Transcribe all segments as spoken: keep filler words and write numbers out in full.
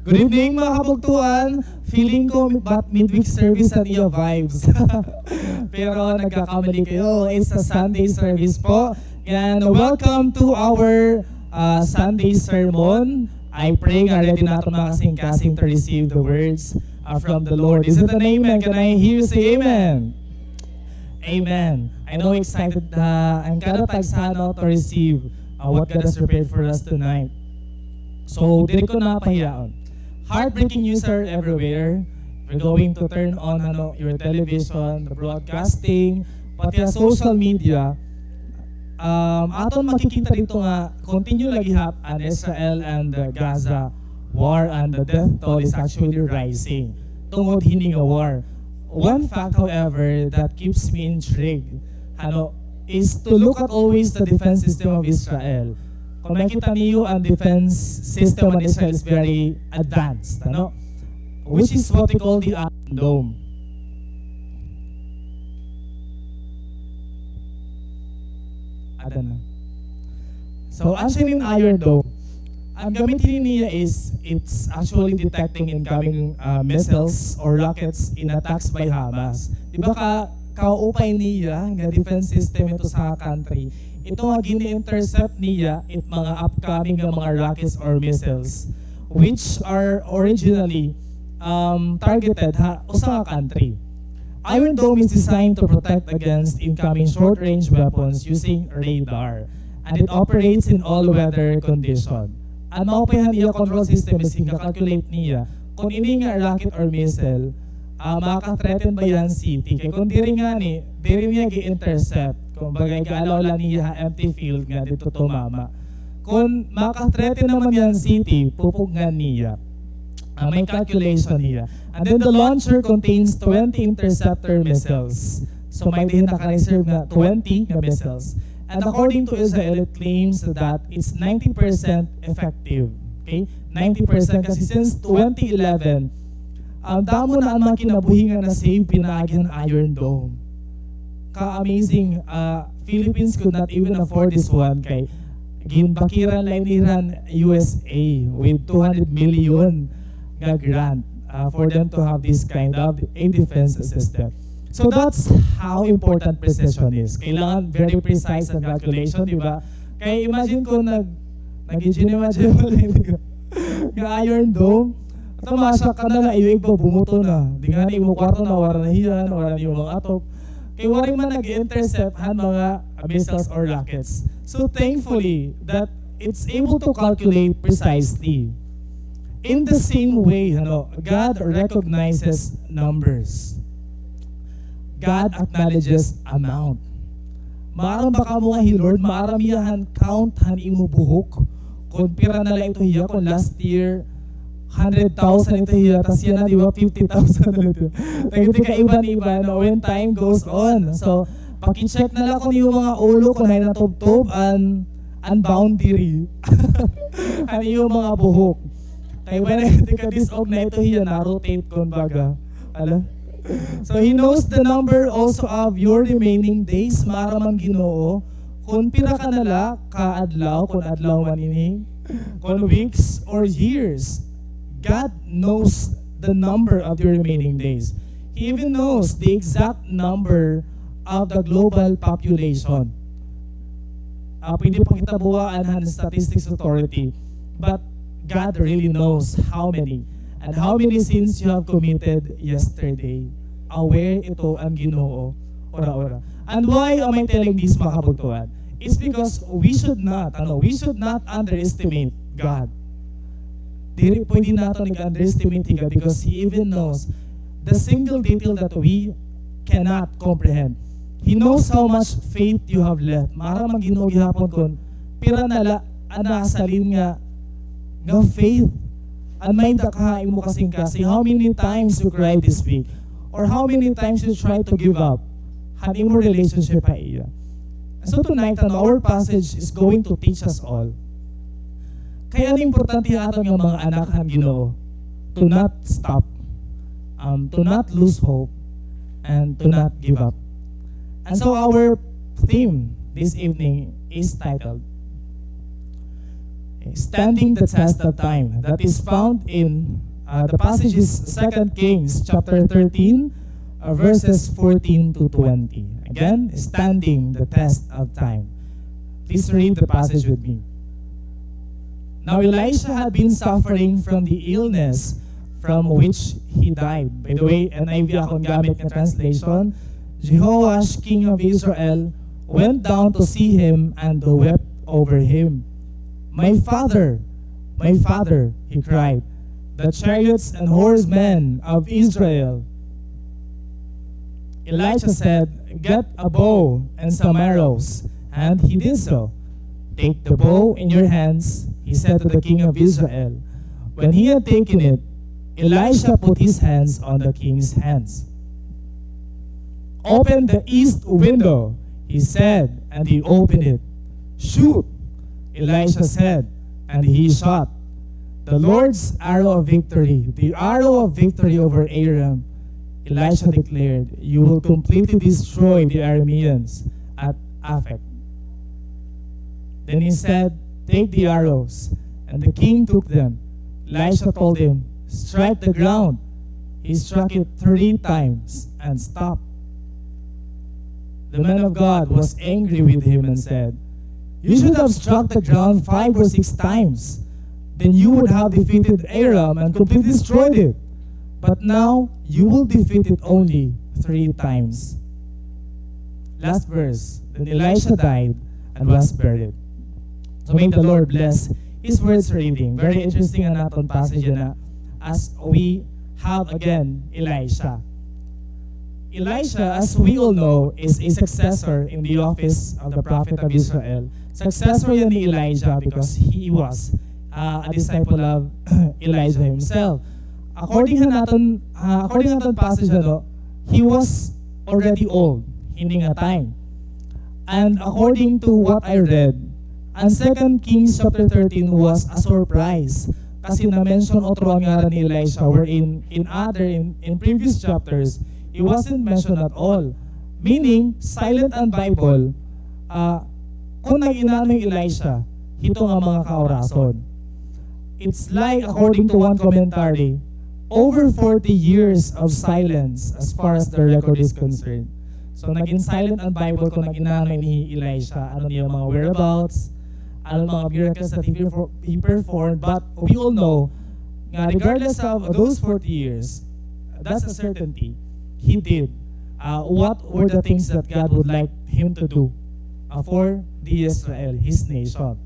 Good evening, mga kabugtuan. Feeling ko bat midweek service an iya vibes. Pero nagkakamali kayo. It's a Sunday service po. And welcome to our uh, Sunday sermon. I pray nga ready na aton mga kasingkasing to receive the words uh, from the Lord. Is it an amen? Can I hear you say amen? Amen. I know excited uh, an kada tagsa, no, to receive uh, what God has prepared for us tonight. So, diri ko na pahiyaon. Heartbreaking news are everywhere. We're going to turn on, ano, your television, the broadcasting, pati an social media. Um, aton makikita dito nga continue lagi ha an Israel and uh, Gaza war, and the death toll is actually rising tungod hini nga war. One fact, however, that keeps me intrigued, ano, is to look at always the defense system of Israel. Kung makita niyo, an defense system of Israel is very advanced, ano? Which is what we call the Iron Dome. Ada na. So, an sining Iron Dome, an gamit hini niya is it's actually detecting incoming uh, missiles or rockets in attacks by Hamas. Di ba ka kaupay niya nga defense system ito sa country? Ito nga gini-intercept niya it mga upcoming nga mga rockets or missiles which are originally um, targeted ha usa nga country. Iron Dome is designed to protect against incoming short-range weapons using radar, and it operates in all weather condition. An maupay han iya control system is ginka-calculate niya kung ini nga rocket or missile uh, maka-threaten ba iya han city. Kay kung diri ngani, diri niya gi-intercept. Kumbaga, ig-allow la niya ha empty field nga didto tumama. Kung maka-threaten naman iya han city, pupugngan niya. Uh, may calculation niya. And then the launcher contains twenty interceptor missiles. So may diin naka-reserve nga twenty nga missiles. And according to Israel, it claims that it's ninety percent effective. Okay? Ninety percent kasi since twenty eleven, um, damo na an mga kinabuhi nga na-save pinaagi han Iron Dome. Ka-amazing, uh, Philippines could not even afford this one kay ginbakiran la ini han U S A with two hundred million nga grant uh, for them to have this kind of a defense system. So that's how important precision is. Kailangan very precise an calculation, di ba? Kaya imagine kung nag, nag-imagine nga Iron Dome, at ang masya ka na nga, iyo igpabumuto na. Di nga na imo kwarto na, wala na hiya, wala na imo mga atop. Kay wala man nag-intercept han mga missiles or rockets. So thankfully that it's able to calculate precisely. In the same way, ano, God recognizes numbers. God acknowledges amount. Maaram ba kamo nga hi Lord, maaram hiya han count han imo buhok? Kung pira na la ito hiya, kung last year, hundred thousand ito hiya, tas yana, di ba, fifty thousand na ito. Nagkaiban-iban, no? When time goes on. So, paki-check na la kon iyo mga ulo, kon hain natubtob an, an boundary. An iyo mga buhok. Kay when tika dis-og na ito hiya, na-rotate, kumbaga. Ala? So, he knows the number also of your remaining days. Maaram an Ginoo kon pira ka na la ka adlaw, kon adlaw man ini, kon weeks or years. God knows the number of your remaining days. He even knows the exact number of the global population. Uh, pwede pa kita buwaan han Statistics Authority. But God really knows how many and how many sins you have committed yesterday. Aware ito an Ginoo, ora-ora. And why am I telling this, mga kabugtuan? It's because we should not, ano, we should not underestimate God. Diri pwede naton ig-underestimate hiya because He even knows the single detail that we cannot comprehend. He knows how much faith you have left. Maaram an Ginoo gihapon kon pira na la an nasalin nga, nga faith. An may-ada ka ha imo kasingkasing. How many times you cried this week? Or how many times you tried to give up han imo relationship ha iya? So tonight, ano, our passage is going to teach us all. Kay ano importante ha aton nga mga anak han Ginoo? To not stop, um, to not lose hope, and to not give up. And so our theme this evening is titled, Standing the test of time. That is found in, uh, the passage is Second Kings chapter thirteen, uh, verses fourteen to twenty. Again, standing the test of time. Please read the passage with me. Now Elisha had been suffering from the illness from which he died. By the way, N I V akon gamit nga translation. Jehoash, king of Israel, went down to see him and wept over him. "My father, my father," he cried, "the chariots and horsemen of Israel." Elisha said, "Get a bow and some arrows." And he did so. "Take the bow in your hands," he said to the king of Israel. When he had taken it, Elisha put his hands on the king's hands. "Open the east window," he said, and he opened it. "Shoot," Elisha said, and he shot. "The Lord's arrow of victory, the arrow of victory over Aram," Elisha declared, "you will completely destroy the Arameans at Aphek." Then he said, "Take the arrows." And the king took them. Elisha told him, "Strike the ground." He struck it three times and stopped. The man of God was angry with him and said, "You should have struck the ground five or six times. Then you would have defeated Aram and completely destroyed it. But now you will defeat it only three times." Last verse. Then Elisha died and was buried. So may the Lord bless His words reading. Very interesting an aton passage yana, as we have again Elisha. Elisha, as we all know, is a successor in the office of the prophet of Israel. Successor yana ni Elijah because he was, uh, a disciple of Elijah himself. According han aton, uh, according han aton passage, ano, he was already old, hini nga time. And according to what I read, an Second Kings chapter thirteen was a surprise. Kasi na-mention otro an ngaran ni Elisha, wherein in other, in, in previous chapters, he wasn't mentioned at all. Meaning, silent an Bible, ah, kon nag-inano hi Elisha hito nga mga kaorason. It's like, according to one commentary, over forty years of silence as far as the record is concerned. So, nagin silent an Bible kon nag-inano hi Elisha, ano niya mga whereabouts, ano mga miracles that he perfor-, he performed. But we all know nga regardless of those forty years, that's a certainty. He did, uh, what were the things that God would like him to do, uh, for the Israel, His nation.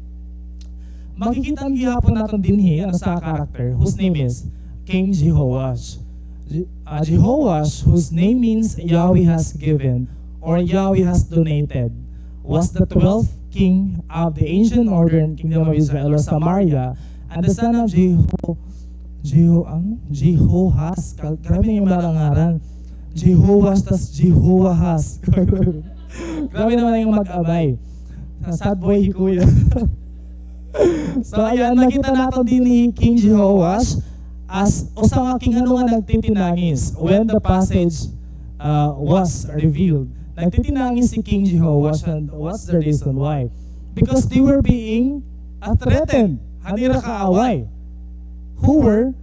Makikita gihapon naton dinhi an usa ka character whose name is King Jehoash. Je-, uh, Jehoash, whose name means Yahweh has given or Yahweh has donated, was the twelfth king of the ancient northern kingdom of Israel or Samaria, and the son of Jeho-, Jeho-, ano? Jehoahaz. Ka-, grabe na yung mga ngaran. Jehoash, tas Jehoahaz. Grabe naman yung mag-abay. Sa sad boy hi Kuya. So, ayan, nakita naton dinhi hi King Jehoash as usa nga king ano nga nagtitinangis when the passage, uh, was revealed. Nagtitinangis si King Jehoash, and what's the reason why? Because they were being, uh, threatened han ira kaaway, who were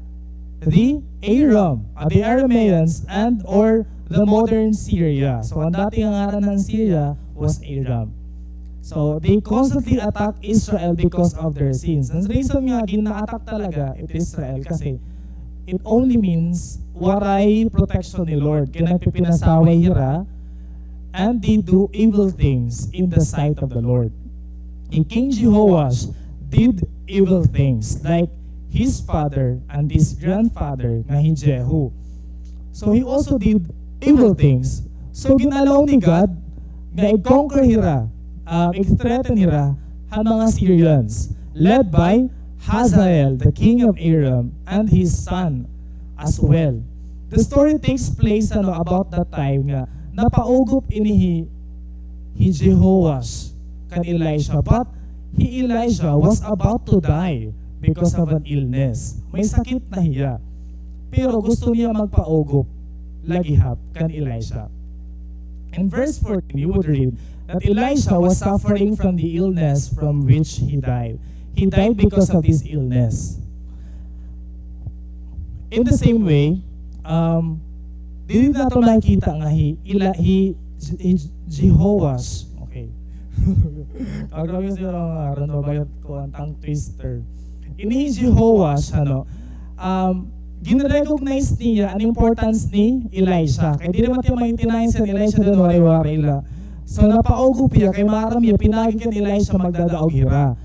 the Aram, uh, the Arameans, and or the modern Syria. So, an dati nga ngaran han Syria was Aram. So, they constantly attack Israel because of their sins. An reason nga gina-attack talaga it Israel kasi it only means waray protection ni Lord. Kay nagpipinasaway hira, and they do evil things in the sight of the Lord. And King Jehoash did evil things like his father and his grandfather nga hi Jehu. So he also did evil things. So gin-allow ni God nga i-conquer hira, um, i-threaten hira han mga Syrians, led by Hazael, the king of Aram, and his son as well. The story takes place, ano, about that time nga napaugop ini hi, hi Jehoash kan Elisha, but hi Elisha was about to die because of an illness. May sakit na hiya. Pero gusto niya magpaugop la gihap kan Elisha. In verse fourteen, you would read that Elisha was suffering from the illness from which he died. He died because of this illness. In the same way, um, diri nato nakikita nga hi, ila, hi, hi Jehoash. Okay. Ang grabe siguro ang ngaran, mabayot ko ang tongue twister. Ini hi Jehoash, ano, um, ginrecognize niya an importance ni Elisha. Kay diri man tiya mangitinahin si Elisha, diri waray-waray la. So, napaugop hiya, kay maaram hiya, pinaagi kan Elisha magdadaog hira.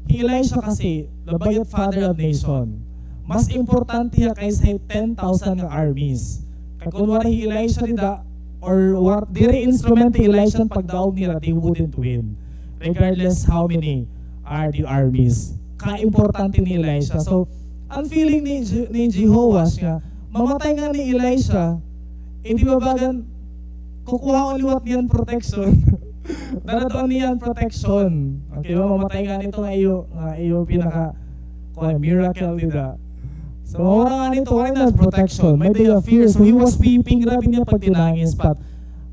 Hi Elisha kasi, the bayot father of nation. Mas importante hiya kaysa hi ten thousand nga armies. Kay kun waray hi Elisha dida, or war, diri instrument hi Elisha an pagdaog nira, they wouldn't win. Regardless how many are the armies. Ka-importante ni Elisha. So, an feeling ni Je-, ni Jehoash nga, mamatay ngani hi Elisha, eh, di ba bagan, kukuhaon liwat niya an protection. Daradoan niya an protection. Okay, ba, mamatay ngani ito nga iyo, nga iyo pinaka, kuan, miracle dida. So, mawara ngani ito, wala na protection. May day of fear. So, he was weeping, grabe niya pagtinangis. But,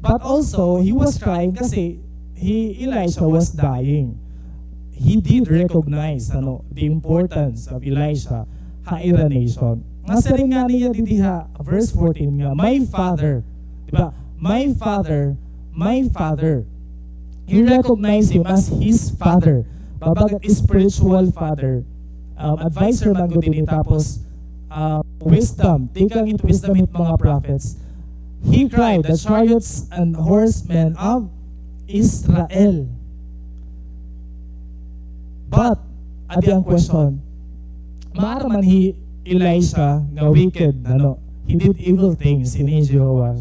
but also, he was crying kasi hi Elisha was dying. He did recognize, ano, the importance of Elisha ha ira nation. Nasiring ngani hiya didi ha verse fourteen nga, "My father," di ba? "My father, my father." He recognized him as his father. Babagat spiritual father. Um, advisor man gud ini, tapos, uh, wisdom. Tikang it wisdom hit mga prophets. He cried, "The chariots and horsemen of Israel." But, adi an question, maaram man hi Elisha nga wicked, ano, he did evil things, ini hi Jehoash.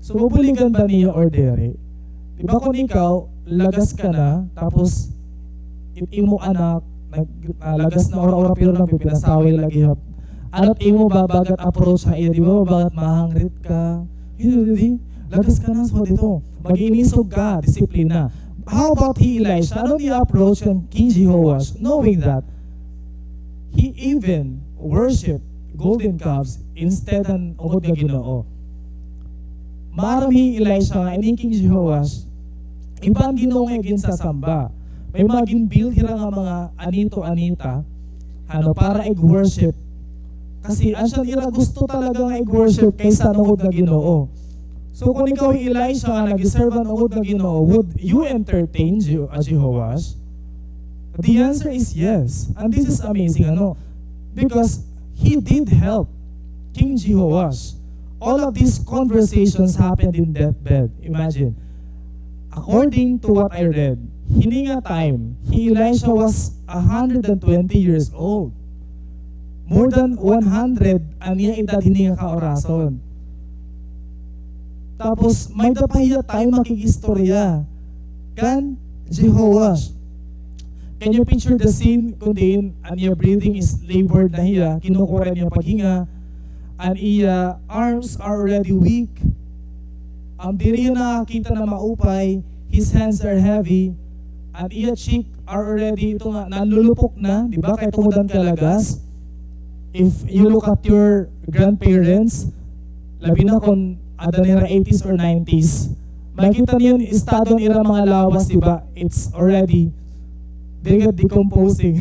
So, bubuligan ba niya or diri? Di ba kun ikaw, lagas ka na, tapos it imo anak, nag-, ah, lagas na ura-ura, pero nagpipinasaway lagi ha. Ano it imo babagat approach ha iya, di ba? Babagat mahangrit ka. Yun, di, lagas ka na, so dito. Mag-inisog ka, disiplina. How about hi Elisha? Ano it iya approach kan King Jehoash, knowing that he even worship golden calves instead han ungod nga Ginoo? Maaram hi Elisha nga ini King Jehoash, iba an Ginoo nga iya ginsasamba. May mga gin-build hira nga mga anito-anita, ano, para ig-worship. Kasi asya an ira gusto talaga nga ig-worship kaysa an ungod nga Ginoo. So, kun ikaw hi Elisha nga nag-serve han ungod nga Ginoo, would you entertain Je-, a Jehoash? The answer is yes. And this is amazing, ano? Because he did help King Jehoash. All of these conversations happened in deathbed. Imagine. According to what I read, hini nga time, hi Elisha was a hundred and twenty years old. More than one hundred an iya edad hini nga kaorason. Tapos, may-ada pa hiya time makig-istorya kan Jehoash. Can you picture the scene kun diin an iya breathing is labored na hiya, kinukura niya paghinga, an iya arms are already weak, an diri hiya nakakita na maupay, his hands are heavy, an iya cheek are already, ito nga, nanlulupok na, di ba? Kay tungod han kalagas. If you look at your grandparents, labi na kun ada na hira eighties or nineties, makita niyo an estado han ira mga lawas, di ba? It's already, they get decomposing.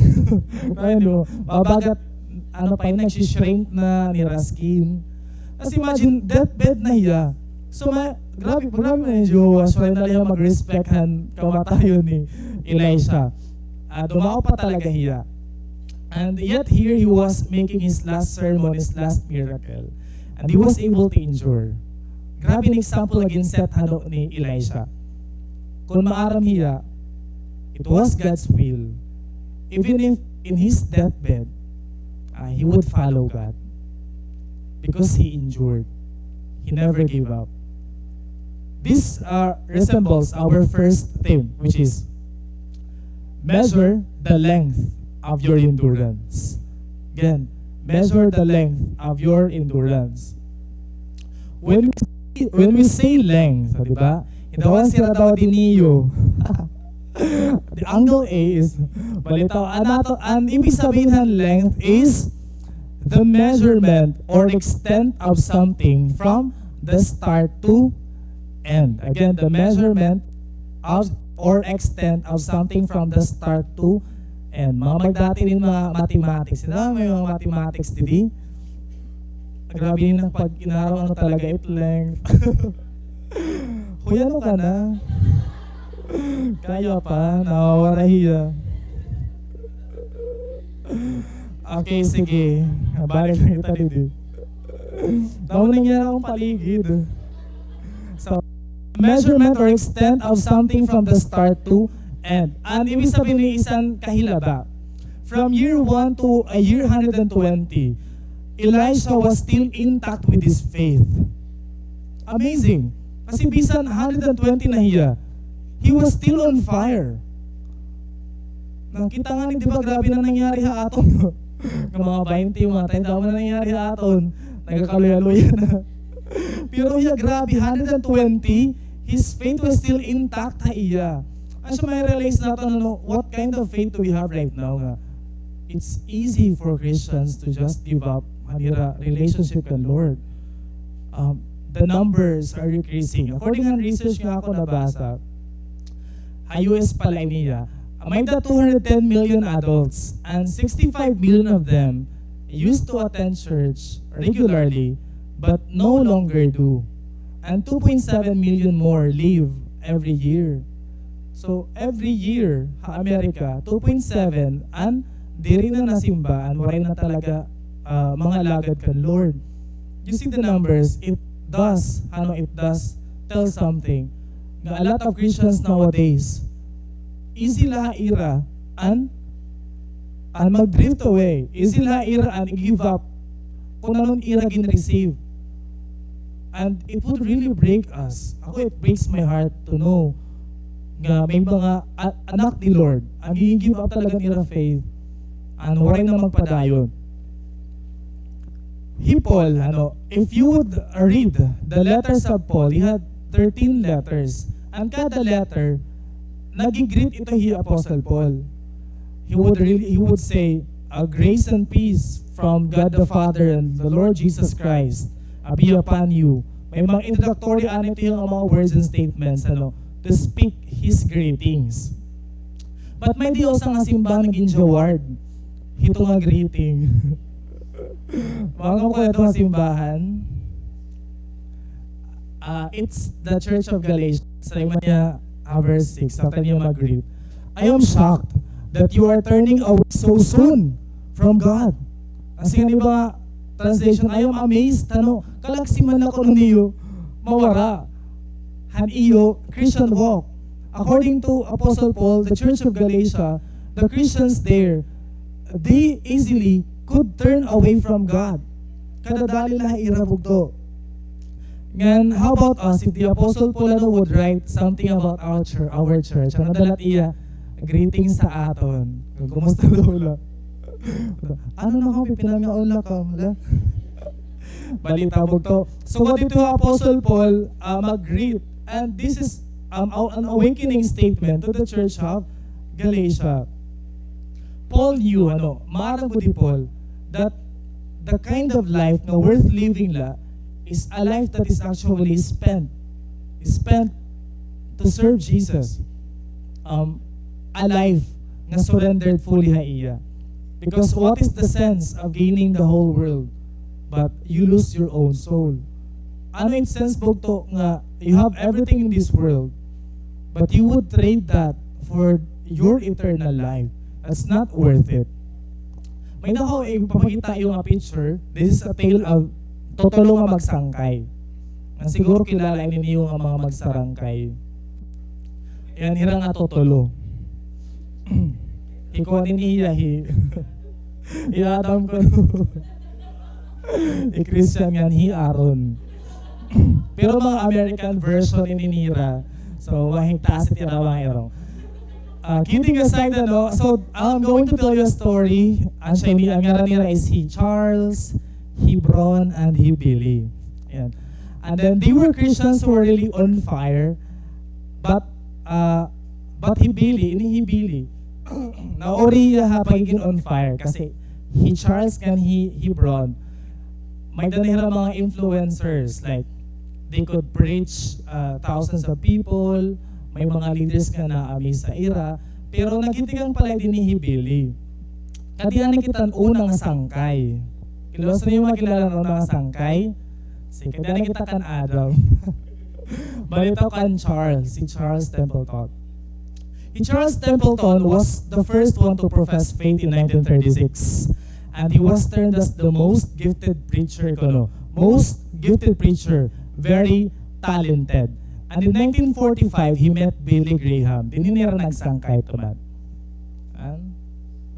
Ayun, di ba? Mabagat, ano pa yun, nagsishrink na an ira skin. Tapos imagine, deathbed na hiya. So, ma-, grabe, grabe na hi Jehoash, wala na la hiya mag-respect han kamatayon ni Elisha. Ah, dumaop pa talaga hiya. And yet here he was making his last sermon, his last miracle. And he was able to endure. Grabe an example nga gin-set hano ni Elisha. Kun maaram hiya, it was God's will. Even if in his deathbed, ah, he would follow God. Because he endured. He never gave up. This, uh, resembles our first theme, which is measure the length of your endurance. Again, measure the length of your endurance. When we, when we say length, di ba? Ito ang sira daw din niyo. The angle A is, balitaw, an ato, an ibig sabihin han length is the measurement or extent of something from the start to end. Again, the measurement of or extent of something from the start to And mga magdati nin mga mathematics. Di ba, may mga mathematics didi. Grabe nin pag-inaraw, ano talaga it length. Hoy, ano ka na? Kaya pa, nawawara hiya. Okay, sige. Balik na kita didi. Tama na niya akong paligid. So, measurement or extent of something from the start to end. An ibig sabihin ni isan kahilaba. From year one to a year hundred and twenty, Elisha was still intact with his faith. Amazing. Kasi bisan hundred and twenty na hiya, he was still on fire. Nakita nga ni, di ba, grabe na nangyari ha aton. Nga mga twenty, mga thirty, damo na nangyari ha aton. Nagkakaluya-luya na. Pero hiya, grabe, hundred and twenty, his faith was still intact ha iya. And so, ma-realize naton, ano, what kind of faith do we have right now nga it's easy for Christians to just give up an ira relationship kan Lord. Um, the numbers are decreasing. According han research nga ako nabasa, ha U S pa la ini, ah, may-ada two hundred ten million adults, and sixty-five million of them used to attend church regularly but no longer do. And two point seven million more leave every year. So, every year, ha Amerika, two point seven an diri na nasimba, an waray na talaga, ah, mga alagad kan Lord. You see the numbers, it does, ano, it does tell something nga a lot of Christians nowadays, easy la ha ira an, an mag-drift away, easy la ha ira an i-give up kon ano an ira gin-receive. And it would really break us. Ako, it breaks my heart to know nga may mga a-, anak ni Lord, an gi-give up talaga an ira faith, an waray na magpadayon. Hi Paul, ano, if you would read the letters of Paul, he had thirteen letters. And kada letter, nag-greet ito hi Apostle Paul. He would really, he would say, "A grace and peace from God the Father and the Lord Jesus Christ, ah, be upon you." May mga introductory ano ito nga mga words and statements, ano, to speak his greetings. But may-ada usa nga simbahan nga ginjaward hito nga greeting. Mga ko ito nga simbahan. Ah, it's the Church of Galatians. Sa lima niya, ah, verse six, sa kanya mag-greet, "I am shocked that you are turning away so soon from God." Kasi nga, di ba, translation, "I am amazed, ano, kalaksiman na kuno niyo mawara han iyo Christian walk." According to Apostle Paul, the Church of Galatia, the Christians there, they easily could turn away from God. Kadadali la ha ira bugto. Ngan, how about us, if the Apostle Paul, ano, would write something about our chur-, our church? Ano daw la it iya greetings sa aton? Kumusta daw la? Ano na kamo, pipinangaon na kamo, la? Balita bugto. So, what did the Apostle Paul, uh, mag-greet? And this is, um, a-, an awakening statement to the church of Galatia. Paul knew, ano, maaram gud hi Paul, that the kind of life nga worth living la is a life that is actually spent, spent to serve Jesus. Um, a life nga surrendered fully ha iya. Because what is the sense of gaining the whole world, but you lose your own soul? Ano it sense bugto nga you have everything in this world, but you would trade that for your eternal life? That's not worth it. May-ada ako ipapakita iyo nga picture. This is a tale of tutulo nga magsangkay. Nga siguro kilala ini niyo nga mga magsarangkay. Yan, hira nga tutulo. Hi kuan ini hiya, hi, hi Adam kuno. Hi Christian ngan hi Aaron. Pero mga American version ini nira. So, mahitaas it ira mga irong. Uh, kidding aside, ano, so I'm going to tell you a story. An siya ini, an ngaran nira is hi Charles, hi Bron, and hi Billy. Ayan. And then, they were Christians who were really on fire. But, uh, but hi Billy, ini hi Billy, nauri hiya ha pagigin on fire. Kasi hi Charles ngan hi, hi Bron, may-ada na hira mga influencers. Like, they could preach, uh, thousands of people. May mga leaders nga na-amaze sa ira. Pero naghitikang pala dinhi hi Billy. Kadi anay kita an una nga sangkay. Kilala niyo, makilala an una nga sangkay? Sige, kadi anay kita kan Adam. Balita kan Charles, hi Charles Templeton. Hi Charles Templeton was the first one to profess faith in nineteen thirty-six, and he was termed as the most gifted preacher kuno. Most gifted preacher, very talented. And in nineteen forty-five, he met Billy Graham. Dinhi nira nagsangkay tuman. An?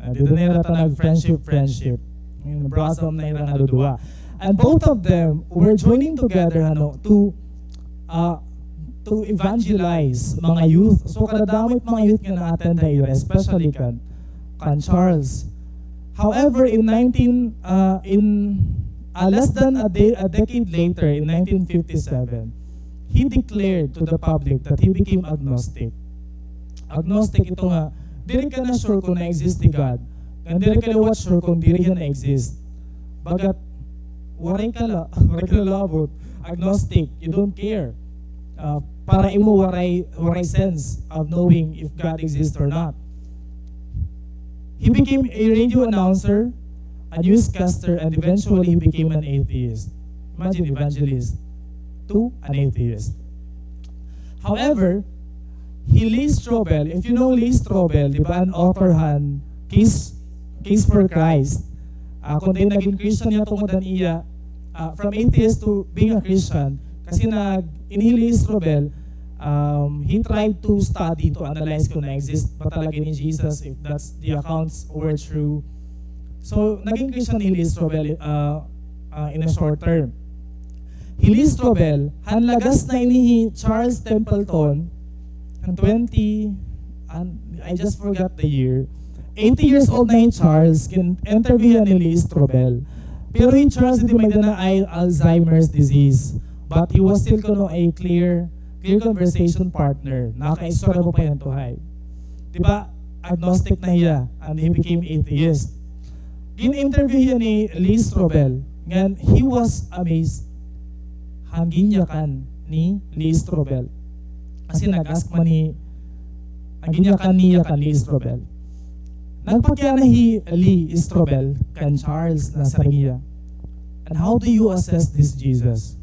Ah, dida nira ta nag-friendship, friendship. Yung blossom na ira nga duduha. And both of them were joining together, ano, to, ah, to evangelize mga youth. So, kadadamo it mga youth nga na-attend ha ira, especially kan, kan Charles. However, in nineteen, ah, in, ah, less than a day, a decade later, in nineteen fifty-seven, he declared to the public that he became agnostic. Agnostic ito nga, diri ka na sure kung na-exist hi God. Ngan diri ka liwat sure kung diri hiya na-exist. Bagat, waray ka la-, waray ka lalabot. Agnostic, you don't care. Ah, para imo waray, waray sense of knowing if God exists or not. He became a radio announcer, a newscaster, and eventually he became an atheist. Imagine, evangelist to an atheist. However, hi Lee Strobel, if you know Lee Strobel, di ba, an author han Case, Case for Christ, ah, kun diin nagin Christian hiya tungod han iya, ah, from atheist to being a Christian, kasi nag-, ini hi Lee Strobel, um, he tried to study, to analyze kung na-exist ba talaga ini Jesus, if that's the accounts were true. So, nagin Christian hi Lee Strobel, ah, ah, in a short term. Hi Lee Strobel, han lagas na ini hi Charles Templeton, han twenty, an-, I just forgot the year. Eighty years old na hi Charles, gin-interview hiya ni Lee Strobel. Pero hi Charles, didi may-ada na ay Alzheimer's disease. But he was still kuno a clear, clear conversation partner. Nakakaistorya pa hiya han tuhay. Di ba, agnostic na hiya, and he became atheist. Gin-interview hiya ni Lee Strobel, ngan he was amazed han ginyakan ni Lee Strobel. Kasi nag-ask man hi, an ginyakan niya kan Lee Strobel. Nagpakiana hi Lee Strobel kan Charles, nasiring hiya, "And how do you assess this Jesus?"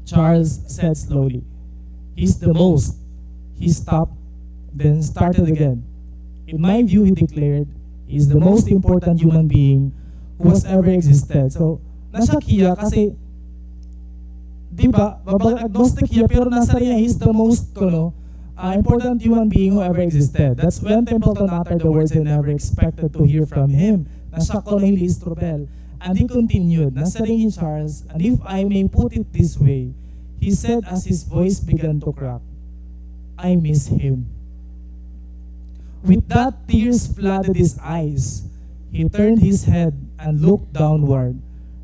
Charles said slowly, "He's the most." He stopped, then started again. "In my view," he declared, "he's the most important human being who has ever existed." So, na-shock hiya kasi, di ba, babaga agnostic hiya, pero nasiring niya, "He's the most, kuno, ah, important human being who ever existed." That's when Templeton uttered the words I never expected to hear from him. Na-shock kuno hi Lee Strobel. And he continued, nasiring hi Charles, "And if I may put it this way," he said as his voice began to crack, "I miss him." With that, tears flooded his eyes. He turned his head and looked downward,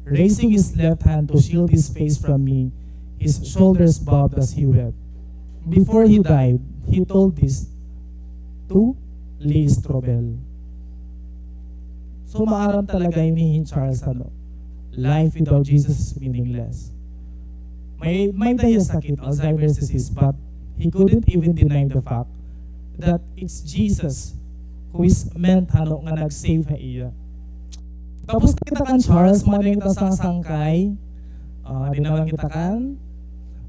raising his left hand to shield his face from me. His shoulders bowed as he wept. Before he died, he told this to Lee Strobel. So, maaram talaga ini hi Charles, ano, life without Jesus is meaningless. May, may-ada hiya sakit, Alzheimer's disease, but he couldn't even deny the fact that it's Jesus who is meant, ano, nga nag-save ha iya. Tapos kita kan Charles, mga kita sa sangkay. Ah, di naman kita kan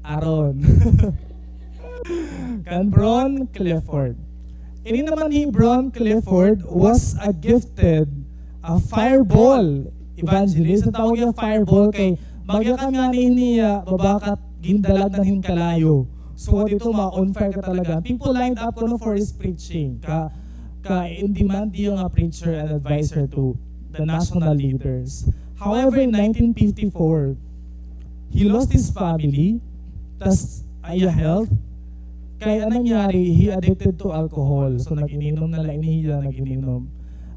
Aaron. Kan Bron Clifford. Ini naman hi Bron Clifford was a gifted, a fireball evangelist. An tawag hiya fireball kay magyakan ngani ini, ah, babakat gindalag na hin kalayo. So, didto ma-on fire ka talaga. People lined up kuno for his preaching. Ka, ka in demand hiya nga preacher and advisor to the national leaders. However, in nineteen fifty-four, he lost his family, tas iya health. Kay an nangyari, he addicted to alcohol. So, nag-ininom na la ini hiya, nag-ininom.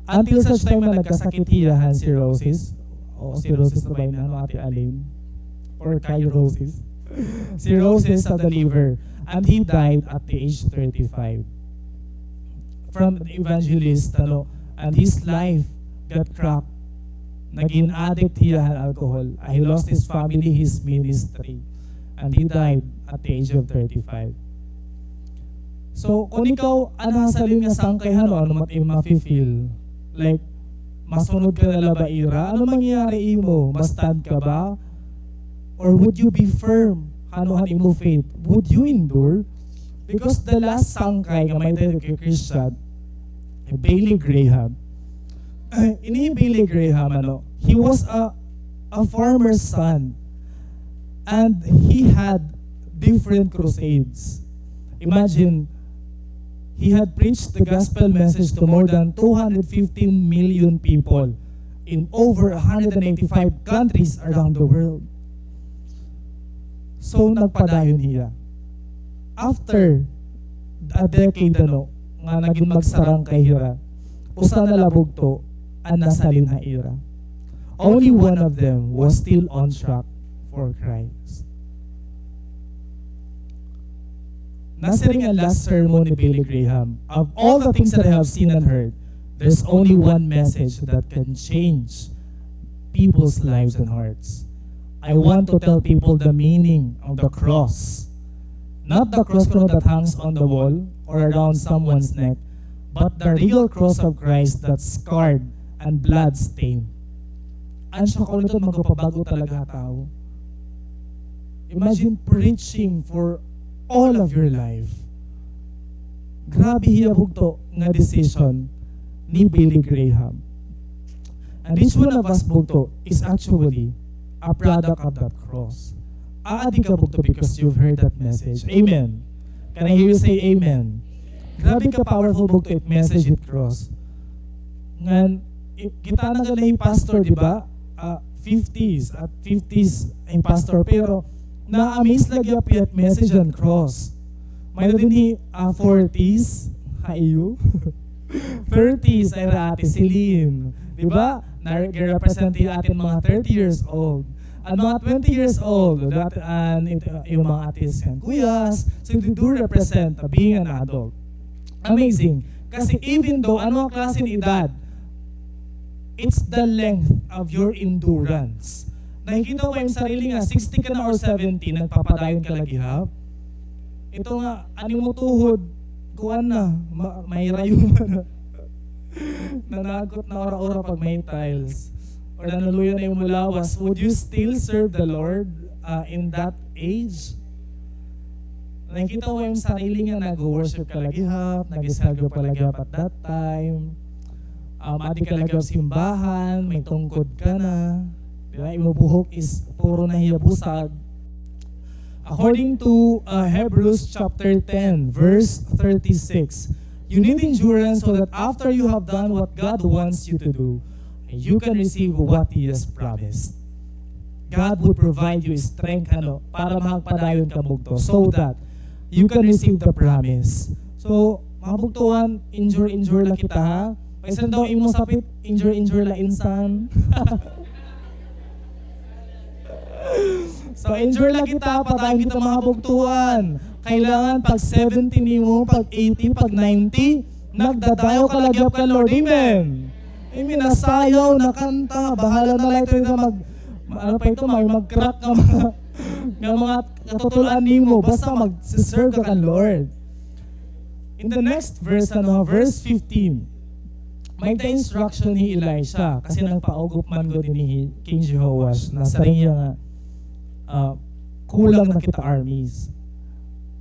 Until such time nga nagkasakit hiya han cirrhosis. O, cirrhosis na ba ini, ano, Ate Aline? Or cirrhosis? Cirrhosis of the liver. And he died at the age thirty-five. From an evangelist, ano, and his life got cracked. Nagin addict hiya han alcohol. He lost his family, his ministry. And he died at the age of thirty-five. So, kung ikaw an nasalin nga sangkay, ano, ano man it imo mafe-feel? Like, masunod ka na la ba ira? Ano mangyayari imo? Ma-stand ka ba? Or would you be firm? Ano an imo faith? Would you endure? Because the last sangkay nga may-ada kay Christian, Billy Graham. Ini Billy Graham, ano, he was a, a farmer's son. And he had different crusades. Imagine, he had preached the gospel message to more than two hundred fifteen million people in over a hundred and eighty-five countries around the world. So, nagpadayon hiya. After a decade, ano, nga nagin magsarangkay hira, usa na la bugto an nasalin ha ira. Only one of them was still on track for Christ. Nasiring an last sermon ni Billy Graham, "Of all the things that I have seen and heard, there's only one message that can change people's lives and hearts. I want to tell people the meaning of the cross. Not the cross kuno that hangs on the wall or around someone's neck, but the real cross of Christ that's scarred and blood-stained." An siya kuno ito magpapabag-o talaga ha tawo. Imagine preaching for all of your life. Grabe hiya bugto nga decision ni Billy Graham. And each one of us bugto is actually a product of that cross. Aadi ka bugto because you've heard that message. Amen. Can I hear you say amen? Grabe ka powerful bugto it message it cross. Ngan, i-, kita na gani hi pastor, di ba? Ah, fifties, at fifties an pastor, pero na-amaze la gihap it message an cross. May-ada dinhi, ah, forties, ha iyo. Thirties, ay ra Ate Celine. Di ba? Na-represent hi atin mga thirty years old. An mga twenty years old, that, an it-, uh, iyo mga atis ngan kuyas, so they do represent, uh, being an adult. Amazing. Kasi even though ano an klase nga edad, it's the length of your endurance. Nakikita mo ba im sarili nga sixty ka na or seventy, nagpapadayon ka la gihap? Ito nga, an imo tuhod, kuan na, ma-, may rayuma na. Nanagot na ura-ura pag may tiles. Or nanuluyan na imo lawas. Would you still serve the Lord, uh, in that age? Nakikita mo im sarili nga nag-worship ka la gihap, nag-serve ka la gihap at that time. Um, aadi ka la gihap simbahan, may tungkod ka na. Di ba? Imo buhok is puro na hiya busag. According to, uh, Hebrews chapter ten, verse thirty-six, you need endurance so that after you have done what God wants you to do, you can receive what He has promised. God would provide you strength, ano, para makapadayon ka bugto, so that you can receive the promise. So, mga bugtuan, endure, endure la kita, ha? Paisan daw imo sapit, endure, endure la insan. So, endure la kita, padayon kita, mga bugtuan. Kailangan pag seventy nimo, pag eighty, pag ninety, nagdadayaw ka la gihap kan Lord. Amen. Amen. Nasayaw, nakanta, bahala na la ito, ito mag, ano pa ito, mag, mag-crack nga mga, nga mga katutulan nimo. Basta mag-serve ka kan Lord. In the next verse, ano, verse fifteen, may-ada instruction hi Elisha, kasi nagpaugop man gud ini hi King Jehoash, nasiring hiya nga, ah, kulang na kita armies.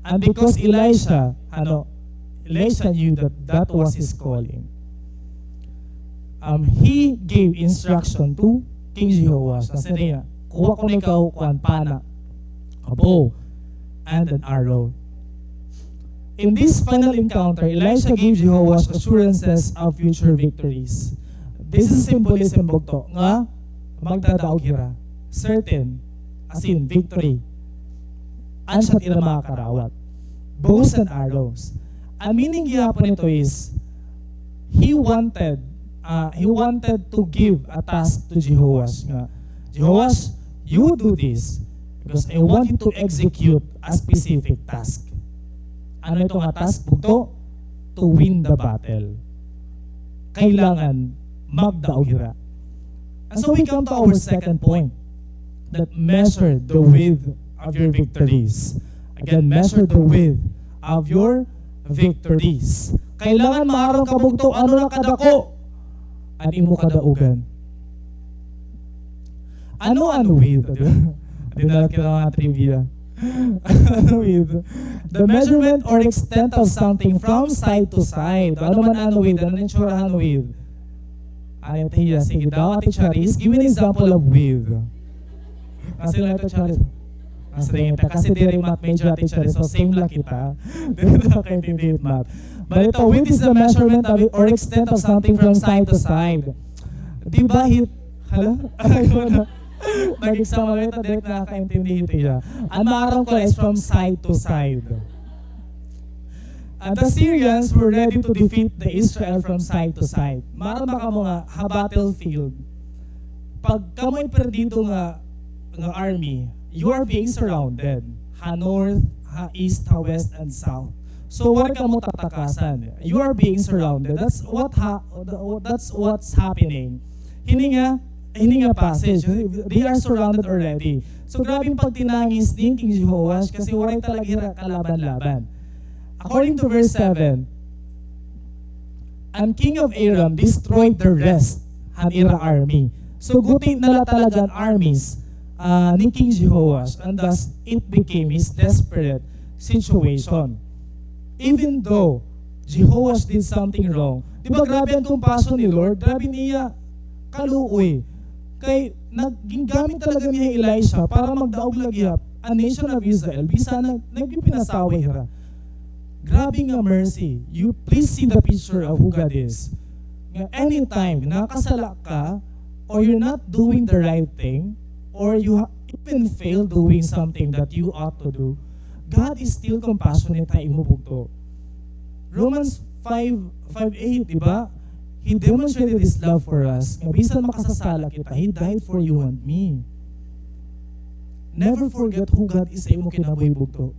And because Elisha, ano, Elisha knew that that was his calling. Um, he gave instruction to King Jehoash. Nasiring hiya, "Kuha kuno ikaw, kuan, pana, a bow, and an arrow." In this final encounter, Elisha gave Jehoash assurances of future victories. This is symbolism, bugto, nga magdadaog hira. Certain, as in, victory. An siya ira mga karawat. Bows and arrows. An meaning gihapon nito is, he wanted, ah, he wanted to give a task to Jehoash nga, "Jehoash, you do this because I want you to execute a specific task." Ano ito nga task, bugto? To win the battle. Kailangan magdaog hira. And so we come to our second point, that measure the width of your victories. Again, measure the width of your victories. Kailangan maaram ka bugto ano na kadako an imo kadaugan. Ano an with? Dinala kita mga trivia. Ano with? The measurement or extent of something from side to side. Ano man an with? Ano an itsura han with? Ano ito hiya? Sige daw, Ate Charis, give me an example of with. Kasi lang ito, Charis. Mas rin ito. Kasi diri math major, Ate Charis. So, same lang kita. Diri na kaintindi it math. But ito, with is the measurement of it or extent of something from side to side. Di ba, hit? Hala? Ay, wala. Nag-exam ako ito, direct nakakaintindi ito hiya. An maaram ko is from side to side. And the Syrians were ready to defeat the Israel from side to side. Maaram ba kamo nga, ha battlefield, pag kamo perdido nga, nga army, you are being surrounded. Ha north, ha east, ha west, and south. So, waray kamo tatakasan. You are being surrounded. That's what ha-, that's what's happening. Hini nga, hini nga passage, they are surrounded already. So, grabe an pagtinangis ni King Jehoash kasi waray talaga hira kalaban-laban. According to verse seven, "And king of Aram destroyed the rest han ira army." So, guti na la talaga an armies, ah, ni King Jehoash, and thus it became his desperate situation. Even though Jehoash did something wrong, di ba grabe an compassion ni Lord? Grabe niya kaluoy. Kay naging gamit talaga niya hi Elisha para magdaog lagi ha an nation of Israel, bisan na nagpipinasawi hira. Grabe nga mercy. You please see the picture of who God is. Nga anytime nakasala ka, or you're not doing the right thing, or you ha-, even fail doing something that you ought to do, God is still compassionate ha imo bugto. Romans five, five eight, di ba? He demonstrated His love for us. Nga bisan makasasala kita, He died for you and me. Never forget who God is sa imo kinabuhi bugto.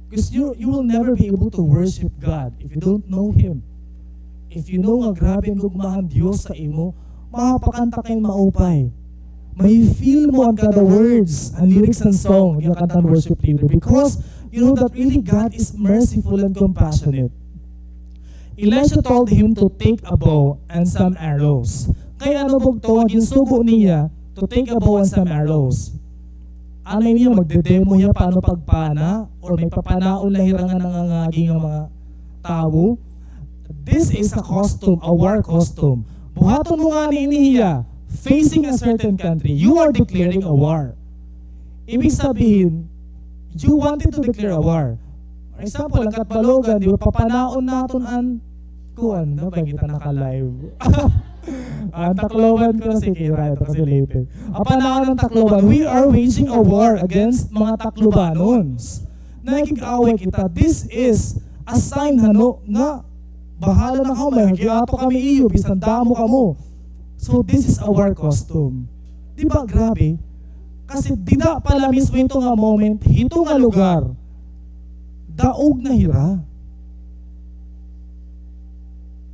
Because you, you will never be able to worship God if you don't know Him. If you know nga grabe an gugma han Dios sa imo, makapakanta ka hin maupay. May feel mo an kada words, an lyrics han song, nga kanta han worship leader. Because you know that really God is merciful and compassionate. Elisha told him to take a bow and some arrows. Kay ano bugto, ginsugo niya to take a bow and some arrows. Ano niya, magde-demo hiya paano pagpana, or may papanaon la hira nga nangangagi nga mga tawo? This is a custom, a war custom. Buhaton mo ngani ini hiya, facing a certain country, you are declaring a war. Ibig sabihin, you wanted to declare a war. For example, an Catbalogan, di ba, papanaon naton an, kuan, no, ba kita naka-live? An Tacloban ko, sige, right, kasi later. Papanaon an Tacloban, we are waging a war against mga Taclobanons. Nakikig-away kita. This is a sign, hano, nga bahala na kamo, may hagiato kami iyo, bisan damo kamo. So, this is a war custom. Di ba, grabe? Kasi dida pa la mismo hito nga moment, hito nga lugar, daog na hira.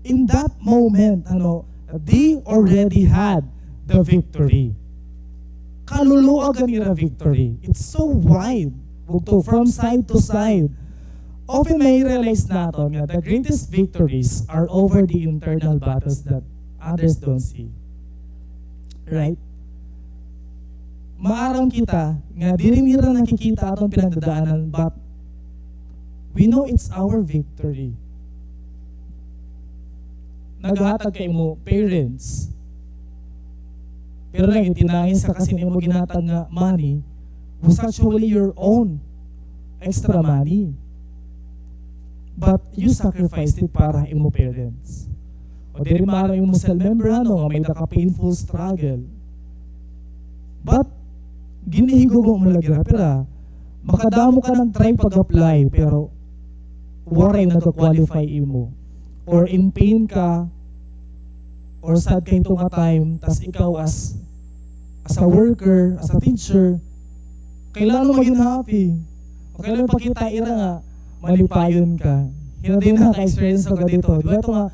In that moment, ano, they already had the victory. Kaluluag an ira victory. It's so wide. Bugto, from side to side. Often may realize naton nga the greatest victories are over the internal battles that others don't see. Right? Maaram kita nga diri nira nakikita aton pinagdadaanan, but we know it's our victory. Naghatag ka imo parents. Pero nagtinangis ka kasi imo ginhatag nga money was actually your own extra money. But you sacrificed it para imo parents. O diri maaram imo cell member, ano, nga may naka painful struggle. But ginhihigugma mo lagi hira, pero makadamo ka nag-try pag-apply, pero waray nagka-qualify imo. Or in pain ka, or sad ka hito nga time, tas ikaw as, as a worker, as a teacher, kailangan mo maging happy. O kailangan mo pakita ira nga malipayon ka. Hira din naka-experience ako dito. Di ba ito nga,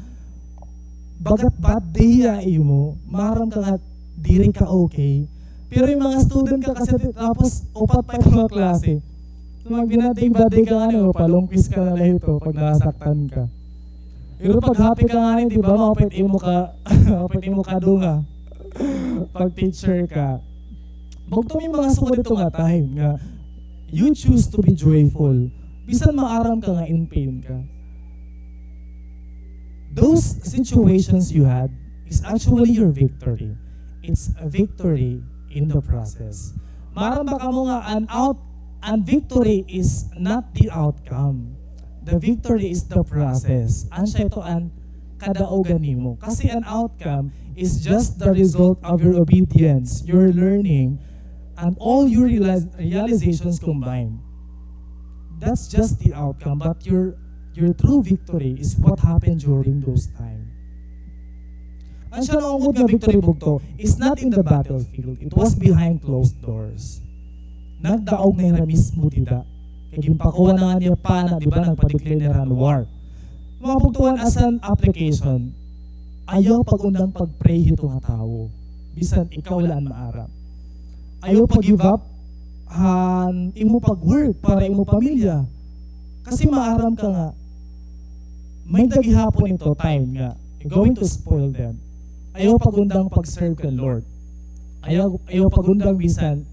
bagat bad day ha imo, maaram ka nga diri ka okay. Pero yung mga student ka kasi, tapos upat pa yung mga klase. So, magbinading-bading ka ngani, mapalungkis ka na la hito pag nasaktan ka. Pero pag happy ka ngani, di ba, maupay it imo ka-, maupay it imo kadunga pag teacher ka. Bugto, may mga sugad ito nga time nga you choose to be joyful. Bisan maaram ka nga in pain ka. Those situations you had is actually your victory. It's a victory in the process. Maaram ba kamo nga an out-, an victory is not the outcome. The victory is the process. Asya ito an kadaogan nimo. Kasi an outcome is just the result of your obedience, your learning, and all your realize-, realizations combined. That's just the outcome, but your, your true victory is what happened during those time. An siya naungod nga victory, bugto, is not in the battlefield. It was behind closed doors. Nagdaog na hira mismo dida. Kay ginpakuha na nga niya pana, di ba, nagpa-declare na hira hin war. Mga bugtoan, as an application, ayaw pag-undang pag-pray hito nga tawo. Bisan ikaw la an maaram. Ayaw pag-give up han imo pag-work para imo pamilya. Kasi maaram ka nga, may-ada gihapon ito time nga, you're going to spoil them. Ayaw pag-undang pag-serve kan Lord. Ayaw, ayaw pag-undang bisan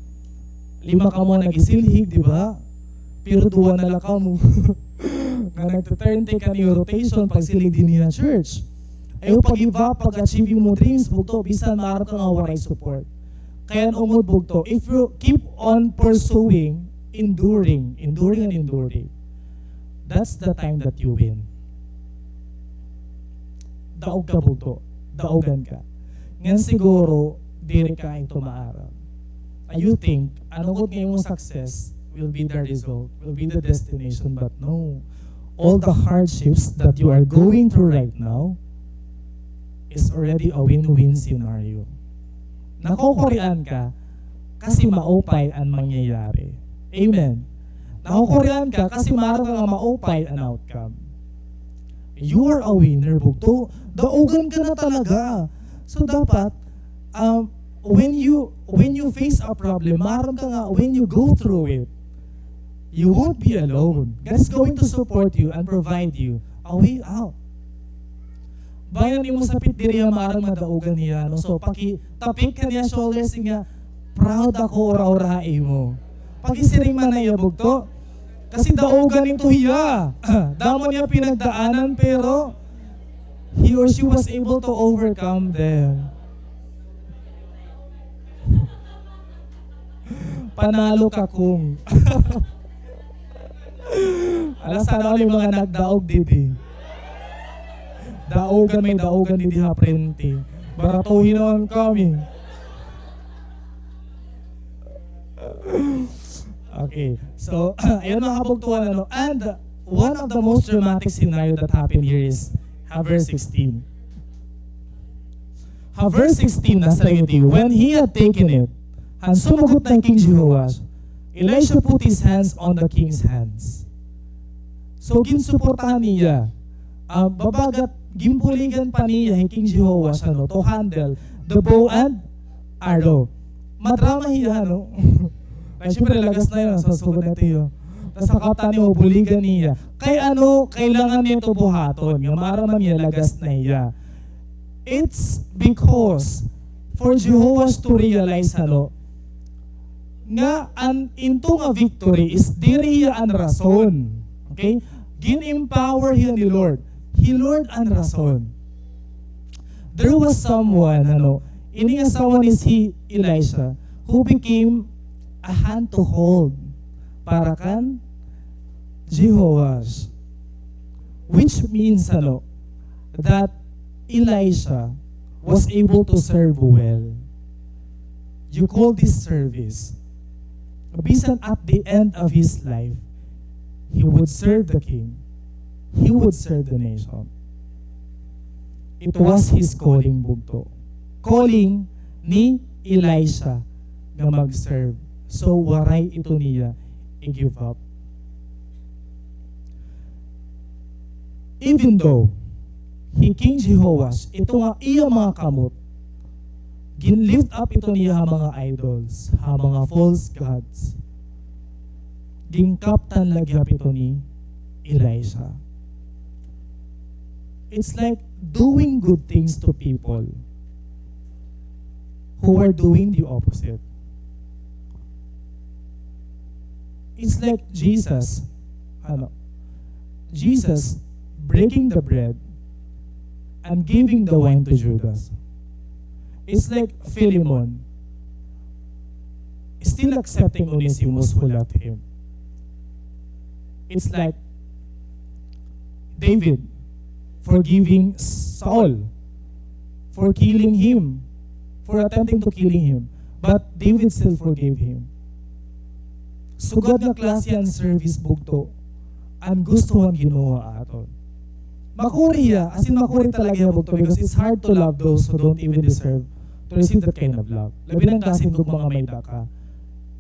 lima kamo an nag-isilhig, di ba? Pero duha na la kamo. Nga nagte-turn take an iyo rotation pagsilhig dinhi ha church. Ayaw pag-give up pag-achieve imo dreams, bugto, bisan maaram ka nga waray support. Kay an ungod, bugto, if you keep on pursuing, enduring, enduring and enduring, that's the time that you win. Daog ka, bugto. Daogan ka. Ngan siguro, diri ka ito maaram. And you think, an ungod nga imo success will be the result, will be the destination, but no. All the hardships that you are going through right now is already a win-win scenario. Nakukurian ka kasi maupay an mangyayari. Amen. Nakukurian ka kasi maaram ka nga maupay an outcome. You are a winner, bugto. Daogan ka na talaga. So, dapat, um, when you, when you face a problem, maaram ka nga, when you go through it, you won't be alone. God is going to support you and provide you a way out. Bangin an imo sapit diri hiya maaram nga daogan hiya, no? So, pakitapik han iya shoulders, siring nga, "Proud ako, ura-ura ha imo." Pakisiring man ha iya, bugto. Kasi daogan ito hiya. Damo niya pinagdaanan, pero he or she was able to overcome them. Panalo ka, Kong. Ala, sana all mga nagdaog didi. Daogan, may daogan didi ha frente. Baratuhin naman kami. Okay. So, ayun, mga kabugtuan, ano. And one of the most dramatic scenario that happened here is ha verse sixteen. Ha verse sixteen, nasiring ito, "When he had taken it," han sumugot na hi King Jehoash, "Elisha put his hands on the king's hands." So, ginsuportahan niya. Ah, babagat, ginbuligan pa niya hi King Jehoash, ano, to handle the bow and arrow. Madrama hiya, ano? Ay, siyempre, lagas na yun. Sa sugod na ito yun. Tas sa katan niya, buligan niya. Kay ano, kailangan niya ito buhaton. Nga maaram man niya, lagas na hiya. It's because for Jehoash to realize, ano, nga an into nga victory is diri hiya an rason. Okay? Gin-empower hiya ni Lord. Hi Lord an rason. There was someone, ano, ini nga someone is hi Elisha, who became a hand to hold para kan Jehoash. Which means, ano, that Elisha was able to serve well. You call this service. Bisan at the end of his life, he would serve the king. He would serve the nation. It was his calling, bugto. Calling ni Elisha nga mag-serve. So, waray ito niya i-give up. Even though hi King Jehoash, ito nga iya mga kamot, gin-lift up ito niya ha mga idols, ha mga false gods. Ginkaptan la gihap ito ni Elisha. It's like doing good things to people who are doing the opposite. It's like Jesus, ano, Jesus breaking the bread and giving the wine to Judas. It's like Philemon still accepting Onesimus who left him. It's like David forgiving Saul for killing him, for attempting to killing him. But David still forgave him. Sugad nga klase an service, bugto, an gusto han Ginoo ha aton. Makuri hiya, as in makuri talaga hiya, bugto, because it's hard to love those who don't even deserve to receive that kind of love. Labi na an klase hin gugma nga may-ada ka,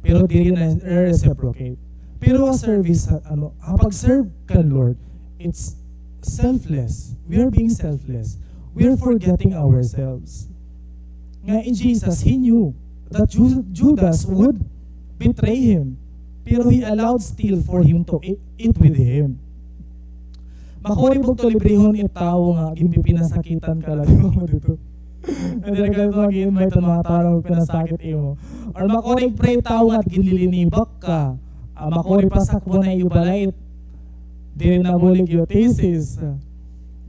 pero diri na-reciprocate. Pero ha service, ha, ano, ha pag-serve kan Lord, it's selfless. We are being selfless. We are forgetting ourselves. Nga in Jesus, he knew that Ju-, Judas would betray him. Pero he allowed still for him to e-, eat with him. Makuri, bugto, librehon it tawo nga ginpipinasakitan ka la, di ba, mo dito? Nga diri ka dito mag-invite an mga tawo nga pinasakit imo. Or makuri, pre, tawo nga ginlilinibak ka. Ah, makuri, pasakbon ha iyo balay, diri nabulig iyo thesis.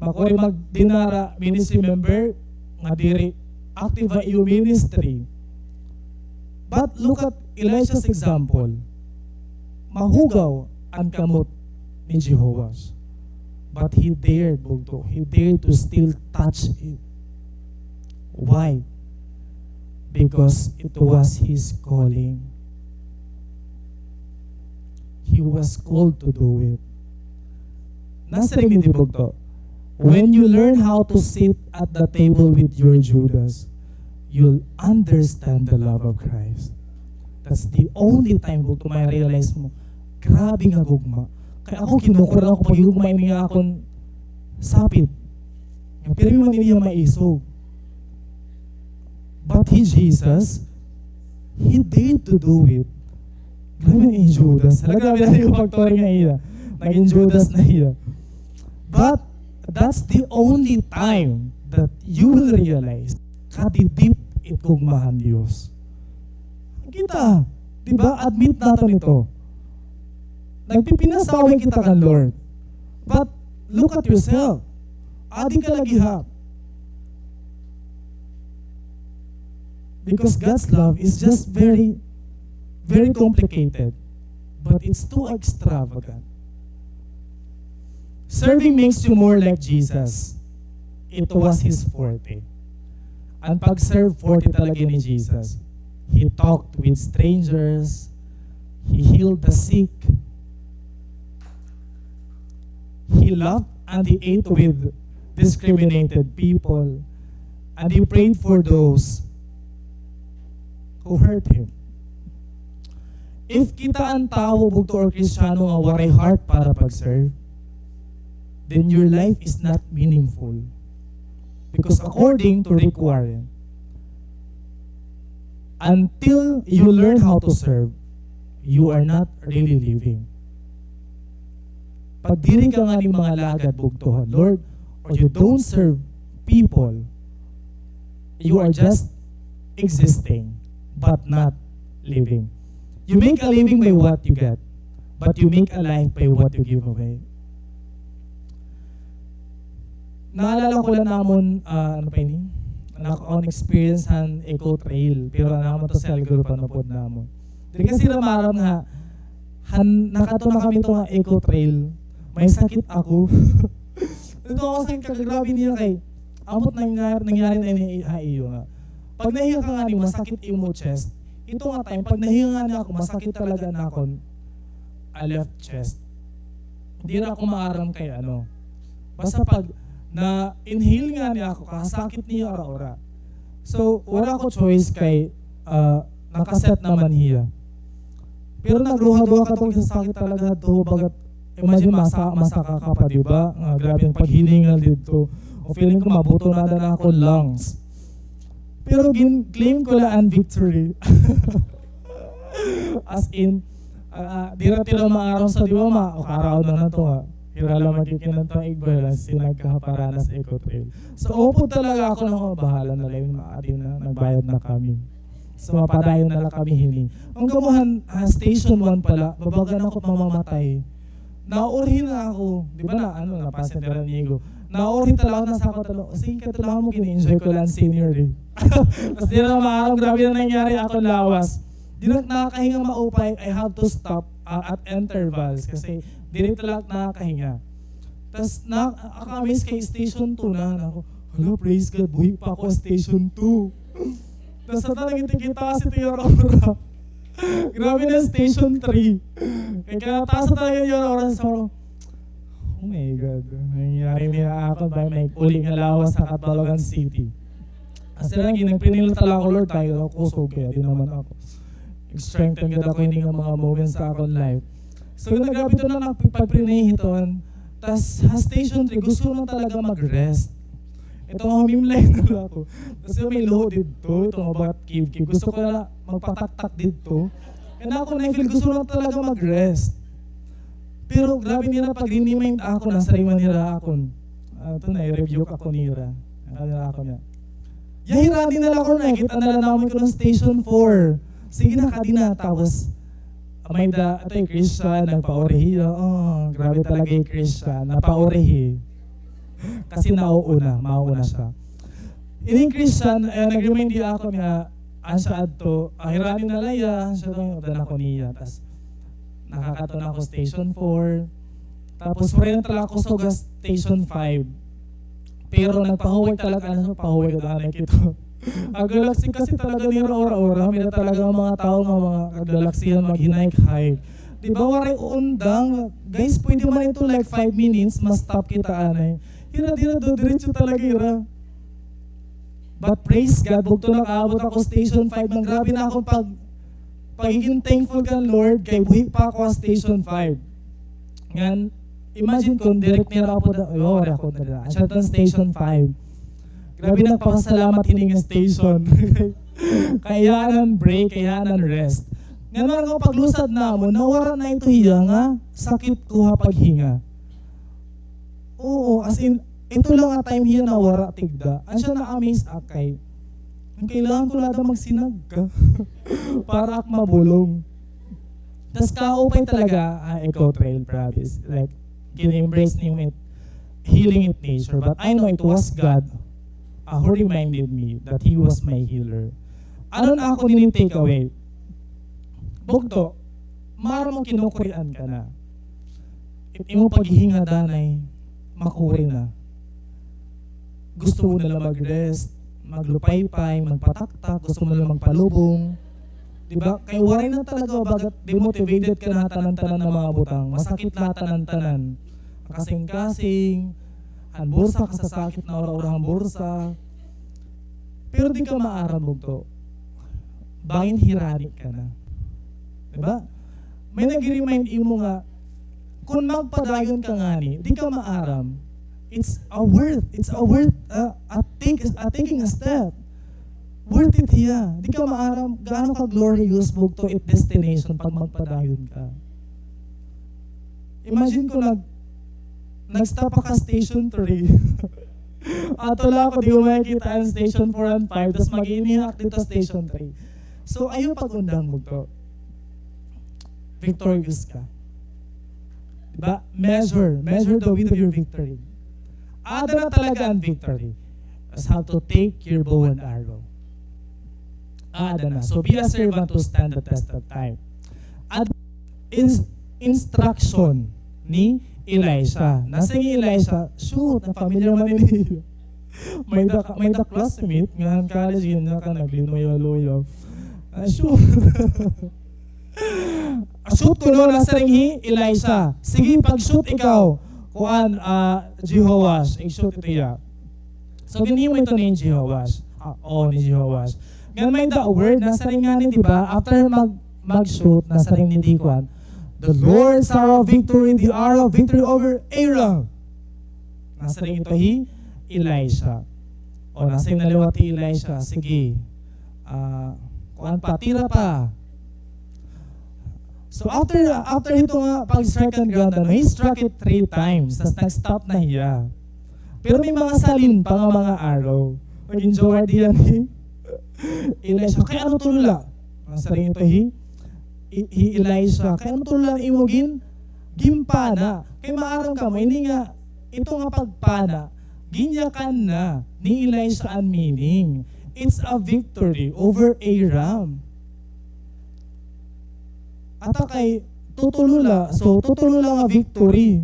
Makuri, magdinara ministry member nga diri active ha iyo ministry. But look at Elisha's example. Mahugaw an kamot ni Jehoash. But he dared, bugto, he dared to still touch it. Why? Because it was his calling. He was called to do it. Nasiring ni, bugto, when you learn how to sit at the table with your Judas, you'll understand the love of Christ. That's the only time, bugto, ma-realize mo, grabe nga gugma. Kay ako, kinukurang ako paghigugma ini nga akon sapit. Nga pirmi man ini nga maisog. But he, Jesus, he dared to do it. Grabe ni Judas. Hala, grabe na yung pagturing na iya. Naging Judas na iya. But that's the only time that you will realize kadidip it gugma han Dios. Kita, di ba? Admit naton ito. Nagpipinasaway kita kan Lord. But look at yourself. Adi ka la gihap. Because God's love is just very, very complicated. But it's too extravagant. Serving makes you more like Jesus. It was his forte. An pag-serve, forte talaga ni Jesus. He talked with strangers. He healed the sick. He loved and he ate with discriminated people. And he prayed for those who hurt him. If kita an tawo, bugto, or Kristiyano nga waray heart para pag-serve, then your life is not meaningful. Because according to Rick Warren, until you learn how to serve, you are not really living. Pag diri ka ngani mangalagad, bugto, han Lord, or you don't serve people, you are just existing but not living. You make a living by what you get, but you make a life by what you give away. Naalala ko la namon, ah, ano pa ini? An akon experience han Eco Trail. Pero an amon to cell group, ano pod namon. Diri kasi nira maaram nga, han, nakadto na kami to nga Eco Trail, may sakit ako. Ito ako sa kagagrabe niya kay, ambot nangyari, nangyari na ini ha iyo nga. Pag nahiga ka ngani, masakit imo chest. Ito nga time, pag nahiga ngani ako, masakit talaga an akon, ah, left chest. Diri ako maaram kay ano. Basta pag na-inhale ngani ako, kasakit niya ura-ura. So, wala ko choice kay, ah, nakaset naman hiya. Pero nagruha-duha ka to, kasakit talaga to, bagat, imagine, masa-, masaka ka pa, di ba? Nga grabe an paghiningal didto. O, feeling ko mabuto na dan akon lungs. Pero gin-claim ko la an victory. As in, Ah, ah, diri tira maaram sa, di ba, ma-, o, karaon na na to, ha. Hira la magkikinanta igbalas, sinagkahaparanas Eco Trail. So, upod talaga ako na, "Oh, bahala na la yun, maadi na, nagbayad na kami." So, mapadayon na la kami hini. Ang kamuhan, ah, station one pala, babaga na ako mamamatay. Naurhi na ako, di ba na, ano, napansin nira ni Igo. Naurhi talaga na sa ako talo. Sige ka talo mo, gini-enjoy ko lang senior eh. Tapos di na maaram, grabe na nangyari akong lawas. Di na nakakahinga maupay, I have to stop, ah, at intervals kasi diri talaga nakakahinga. Tas na, nakaka-amaze kay station two na, na ako, "Hala, praise God, buhi pa ako station two." Tas sa talagang tikita si Tia Aurora. Grabe na station three. Kaya taas na talaga ni Tia Aurora sa ako, "Oh my God, nangyari niya ako, ba may uli nga lawas sa Catbalogan City." As in, lagi, nagpinil talaga ako, "Lord, tayo ako, kusog kaya, di naman ako." Strengthen gid ako ini nga mga moments sa akon life. So, nagapit na nagpagprinay hiton. Tas, ha station three, gusto na talaga mag-rest. Ito nga, humimlay na lang ako. Kasi may luho dito, ito nga bagat cave-cave. Gusto ko na magpataktak dito. Kaya ako na-feel, gusto na talaga mag-rest. Pero grabe nira pag-remind ako na sa rima nira akon. Ah, ito na, i-rebuke ako nira. Ano nira ako niya. Yahirani na lang ako, nakita na lang namin ko ng station four. Sige na, kadi na. Tapos, may da, ito yung Christian, nagpaurihi. Oh, grabe talaga yung Christian, napaurihi. Kasi nauuna, mauna siya. Ining Christian, eh, nag-remind di ako niya, an siya adto, ah, hirani na laya, siya itong udan ako niya. Tas, nakakato na ako station four. Tapos, friend talaga ako sa station five. Pero nagpahuway talaga, ano, pahuway ko daan kito. Ang galaxy kasi talaga nira ora-ora, may na talaga mga tao nga mga kagalaksihan mag-hike-hike. Di ba, waray undang? Guys, pwede man ito like five minutes, ma-stop kita anay. Hira, dira, do, diretso talaga, hira. But praise God, bugto nakaabot ako station five. Nang grabe na akong pag, pagiging thankful kan Lord, kay buhi pa ako sa station five. Ngan, imagine kung direct nira ako da, oh, ako na da. Asya tan station five. Grabe nagpapasalamat hini nga station. Kaya nan break, kaya nan rest. Ngan, mga paglusad namon, nawara na ito hiya nga sakit ko ha paghinga. Oo, as in, ito lang nga time hiya nawara tigda. An siya na-amaze akay. Ang kailangan ko lada magsinag ka. Para ak mabulong. Tas kaupay talaga, ah, Eco Trail, promise. Like, gin-embrace niyo it healing it nature. But I know it was God, ah, who reminded me that He was my healer. Ano na ako nini takeaway? Bugto, maaram mo kinukurian ka na. It imo paghihinga danay, makuri na. Gusto mo na lang mag-rest, maglupaypay, magpataktak, gusto mo na lang magpalubong. Di ba? Kay waray na talaga, bagat demotivated ka na tanan-tanan nga mga butang. Masakit la tanan-tanan. Ang kasingkasing, han bursa, kasasakit na ura-ura han bursa. Pero di ka maaram, bugto. Bangin hirani ka na. Di ba? May nag-remind imo nga, kung magpadayon ka ngani, di ka maaram. It's a worth, it's a worth, uh, a take, a taking a step. Worth it hiya. Di ka maaram gaano ka glorious, bugto, it destination pag magpadayon ka. Imagine kung nag-, nag-stop ka station three. Ato la ako, di mo makikita an station four and five, tas mag-iinihak dito station three. So, ayaw pag-undang, bugto. Victorious ka. Di ba? Measure, measure the weight of your victory. Ada na talaga an victory. Just have to take your bow and arrow. Ada na. So, be a servant who stand the test of time. At ins-, instruction ni Elisha. Nasiring hi Elisha, shoot, na-familiar man ini. May da, may da classmate nga han college, yun nga ka naglinuyaw-luyaw. Ah, shoot. Ah, shoot kuno, nasiring hi Elisha. Sige, pag-shoot ikaw. Kuan, ah, Jehoash, ig-shoot ito hiya. So, ginhimo ito ni Jehoash. Ah, oo, ni Jehoash. Ngan may da word, nasiring ngani, di ba? After mag-, mag-shoot, nasiring ni di kuan, "The Lord's arrow of victory, the arrow of victory over Aram." Nasiring ito hi Elisha. O, nasiring na liwat hi Elisha, sige. Ah, kuan pa, tira pa. So after, after hito nga pag-strike kan ground, ano, he struck it three times. Tas nag-stop na hiya. Pero may mga salin pa nga mga arrow. Nag-enjoy diyan hi Elisha. Kay ano tulo la? Ang saring ito hi, hi, hi Elisha. Kay ano tulo la imo gin, ginpana? Kay maaram kamo, ini nga, ito nga pagpana, ginyakan na ni Elisha an meaning. It's a victory over Aram. Ata kay tutulo la, so tutulo la nga victory.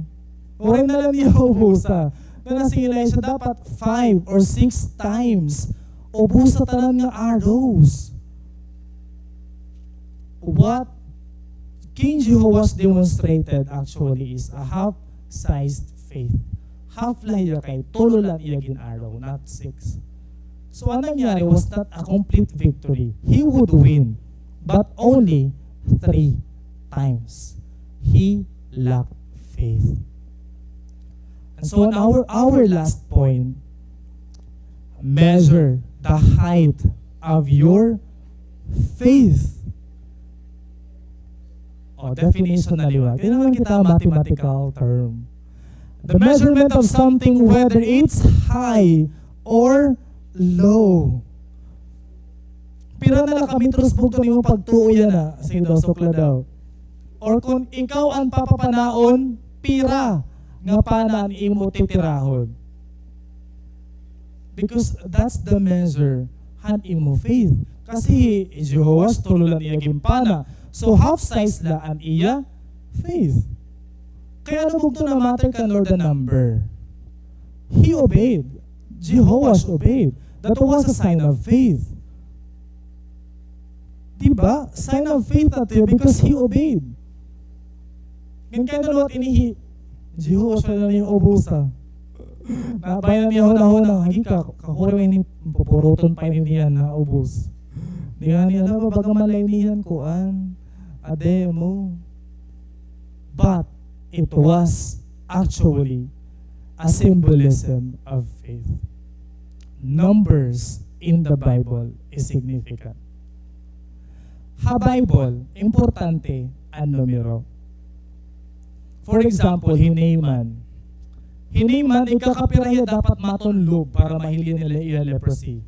Waray na la niya ubusa. Nga nasiring siya dapat five or six times. Ubusa tanan nga arrows. What King Jehoash demonstrated actually is a half-sized faith. Half la hiya kay tulo la iya gin-arrow, not six. So, an nangyari was not a complete victory. He would win, but only three times. He lacked faith. And so, on our, our last point, measure the height of your faith. O, definition na liwat. Diri naman kita mathematical term. The measurement of something, whether it's high or low. Pira na la ka metros bugto an imo pagtuo yana? Sige daw, sukla daw. Or kon ikaw an papapanaon, pira nga pana an imo titirahon? Because that's the measure han imo faith. Kasi hi Jehoash, tulo la an iya ginpana. So, half size la an iya faith. Kay ano bugto na-matter kan Lord an number? He obeyed. Jehoash obeyed. That was a sign of faith. Di ba? Sign of faith that, because he obeyed. Ngan kay ano liwat ini hi Jehoash, waray na niya ubusa. Nabayan na niya hunahuna, agi ka, kakuri ini, pupuruton pa ini niyan na ubos. Di nga niya, ala, baga man la ini niyan kuan, a demo. But it was actually a symbolism of faith. Numbers in the Bible is significant. Ha Bible, importante an numero. For example, hi Naaman. Hi Naaman, ikakapira hiya dapat matunlob para mahilin nila iya leprosy?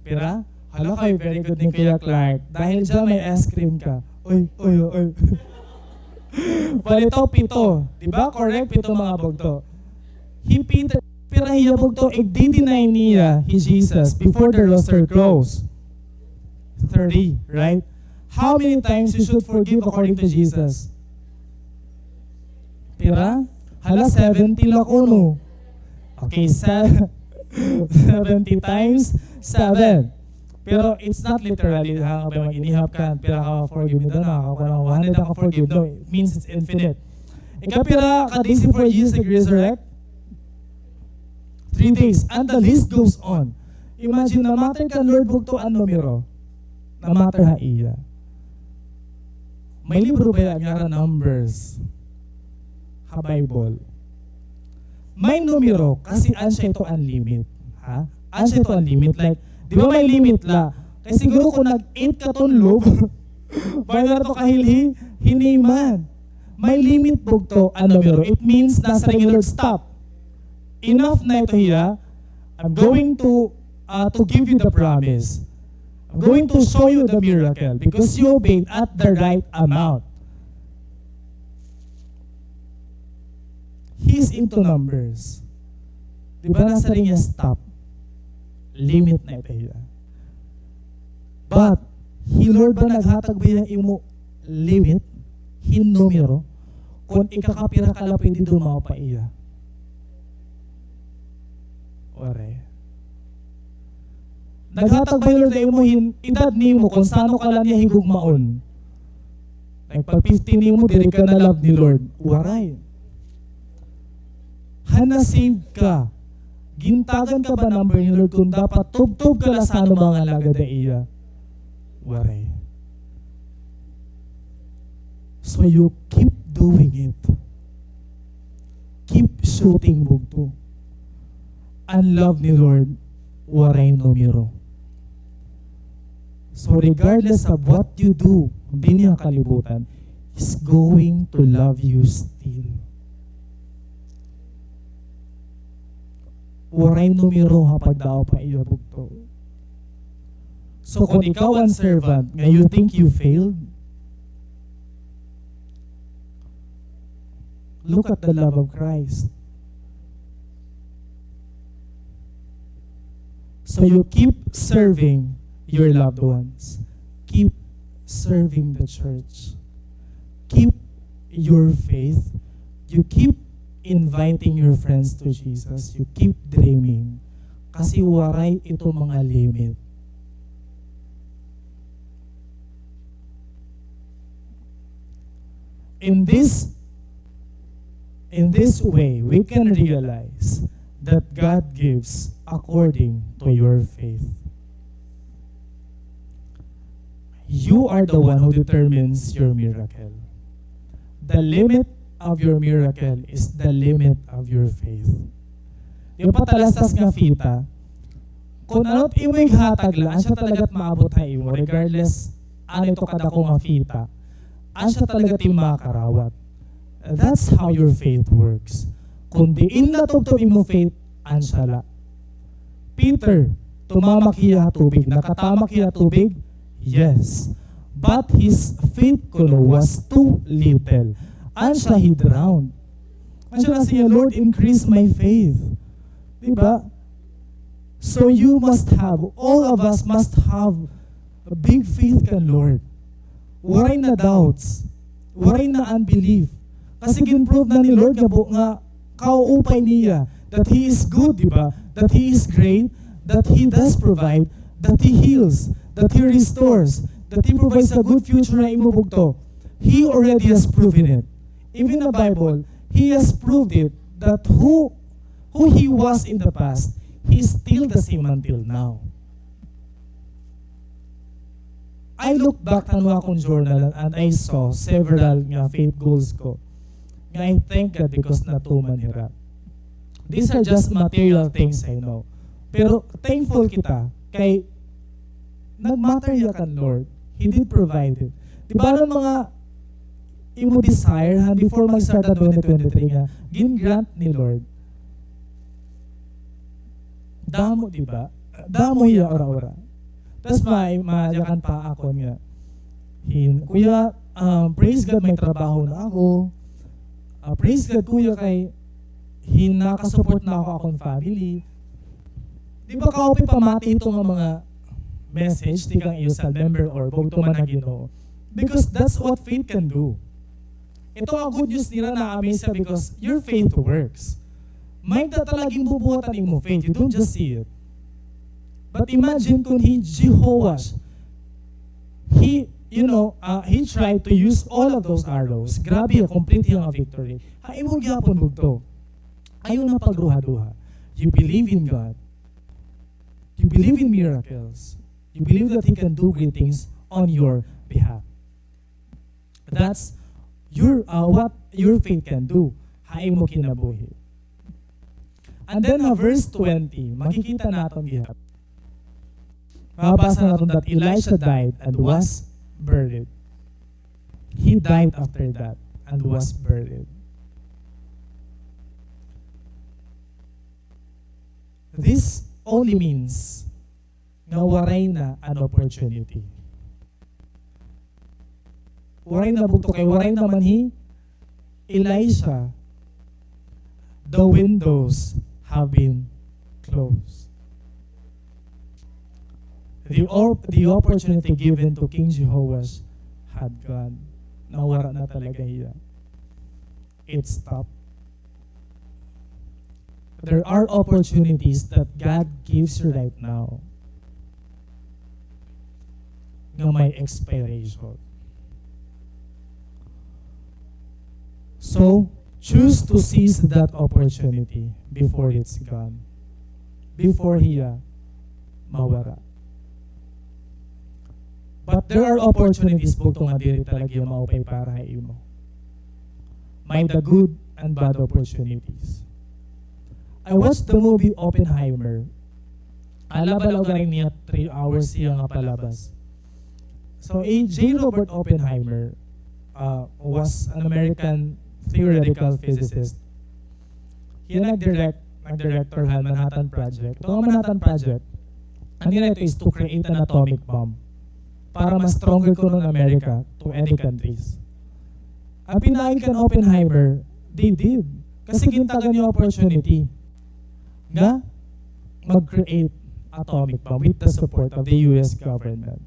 Pira? Hala kay, very good ni Kuya Clark. Dahil diyan, may ice cream ka. Uy, uy, uy. Palito, pito. Di ba? Correct? Pito mga bugto. Hi Peter, pira hiya bugto, igdi-deny niya hi Jesus before the rooster crows? Three, right? How many times you should forgive according to Jesus? Pira? Hala, seventy la kuno. Okay, se-, seventy times seven. Pero it's not literally, ha, nga ba mag-inihap ka, pira ka forgive nito na, ako lang one hundred ang forgive. No, it means it's infinite. Ikapira ka days before Jesus nag-resurrect? Three days. And the list goes on. Imagine, na-matter kan Lord bugto an numero. Na-matter ha iya. May libro baya nga ngaran Numbers ha Bible? May numero, kasi asya ito an limit. Ha? Asya ito an limit. Like, di ba may limit la? Kay siguro kon nag-eight ka tunlob, may na ito kahilhi, hi Naaman. May limit bugto an numero. It means nasiring hi Lord, stop. Enough na ito hiya. I'm going to, uh, to give you the promise. I'm going to show you the miracle because you obeyed at the right amount. He's into numbers. Di ba nasiring hiya stop? Limit na ito hiya. But, hi Lord ba naghatag ba hiya imo limit? Hin numero? Kon ikakapira ka la pwede dumaop ha iya? Waray. Naghatag ba hi Lord ha imo hin edad nimo kon san-o ka la niya higugmaon? Like, pag fifty nimo, diri ka na love ni Lord. Waray. Han na-save ka, gintagan ka ba number ni Lord kon dapat tubtob ka la san-o mga lagad ha iya? Waray. So you keep doing it. Keep shooting bugto. An love ni Lord, waray numero. So regardless of what you do dinhi ha kalibutan, He's going to love you still. Waray numero ha pagdaop ha iya bugto. So kung ikaw an servant nga you think you failed, look at the love of Christ. So you keep serving your loved ones. Keep serving the church. Keep your faith. You keep inviting your friends to Jesus. You keep dreaming. Kasi waray ito mga limit. In this, in this way, we can realize that God gives according to your faith. You are the one who determines your miracle. The limit of your miracle is the limit of your faith. Di ba, patalastas nga fita, kun ano it imo ighatag la, asya talaga it maabot ha imo, regardless ano ito kadako nga fita, asya talaga it imo makakarawat. That's how your faith works. Kun diin la tubtob imo faith, asya la. Peter, tumamak hiya ha tubig. Nakatamak hiya ha tubig? Yes. But his faith kuno was too little. Asya he drowned. Asya nasiring, "Lord, increase my faith." Di ba? So you must have, all of us must have a big faith kan Lord. Waray na doubts. Waray na unbelief. Kasi gin-prove na ni Lord nga bu-, nga kauupay niya, that He is good, di ba? That He is great, that He does provide, that He heals, that He restores, that He provides a good future ha imo bugto. He already has proven it. Even the Bible, He has proved it that who, who He was in the past, He is still the same until now. I look back han akon journal and I saw several nga faith goals ko. Nga I thank God because natuman hira. These are just material things, I know. Pero thankful kita kay nag-matter hiya kan Lord. He did provide it. Di ba, ano mga imo desire, ha, before mag-start an twenty twenty-three nga gin-grant ni Lord? Damo, di ba? Damo hiya ura-ura. Tas may, mayakan pa akon nga, hin-, "Kuya, um, praise God, may trabaho na ako. Ah, praise God, Kuya, kay hin-, nakasupport na ako akon family." Di ba kaupay pamati ito nga mga message tikang iyo cell member or bugto man ha Ginoo? Because that's what faith can do. Ito nga good news nira, na-amaze ka because your faith works. May da talaga ginbubuhat an imo faith. You don't just see it. But imagine kun hi Jehoash, he, you know, uh, he tried to use all of those arrows. Grabe, complete hiya nga victory. Ha imo gihapon bugto. Ayaw na pagduha-duha. You believe in God. You believe in miracles. You believe that He can do great things on your behalf. That's your, uh, what your faith can do ha imo kinabuhi. And then ha verse twenty, makikita naton gihap. Mabasa naton that Elisha died and was buried. He died after that and was buried. This only means nga waray na an opportunity. Waray na bugto kay waray na man hi Elisha. The windows have been closed. The op-, the opportunity given to King Jehoash had gone. Nawara na talaga hiya. It stopped. There are opportunities that God gives you right now nga may expiration. So, choose to seize that opportunity before it's gone. Before hiya mawara. But there are opportunities, bugto, nga diri talaga hiya maupay para ha imo. May the good and bad opportunities. I watched the movie Oppenheimer. Ala, balaw gani niya, three hours hiya nga palabas. So, A J Robert Oppenheimer uh, was an American theoretical physicist. Hiya nag-direct, nag-director han Manhattan Project. Ito nga Manhattan Project, an ira ito is to create an atomic bomb para mas stronger kuno an America to any countries. An pinaagi kan Oppenheimer, they did. Kasi gintagan niya opportunity nga mag-create atomic bomb with the support of the U S government.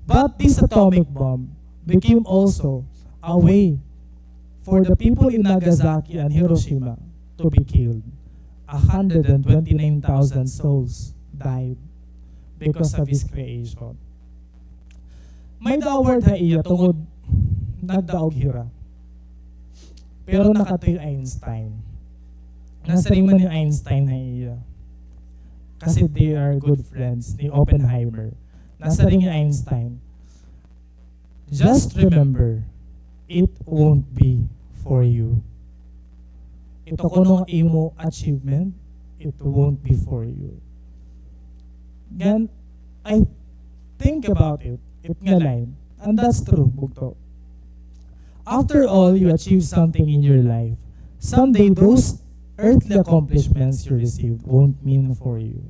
But this atomic bomb became also a way for the people in Nagasaki and Hiroshima to be killed. A hundred and twenty-nine thousand souls died because of his creation. May-ada award ha iya tungod nagdaog hira. Pero nakadto hi Einstein. Nasiring man ni Einstein ha iya. Kasi they are good friends ni Oppenheimer. Nasiring hi Einstein, "Just remember, it won't be for you." Ito kuno nga imo achievement, it won't be for you. Then, I think about it, it nga line. And that's true, bugto. After all you achieve something in your life, someday those earthly accomplishments you received won't mean for you,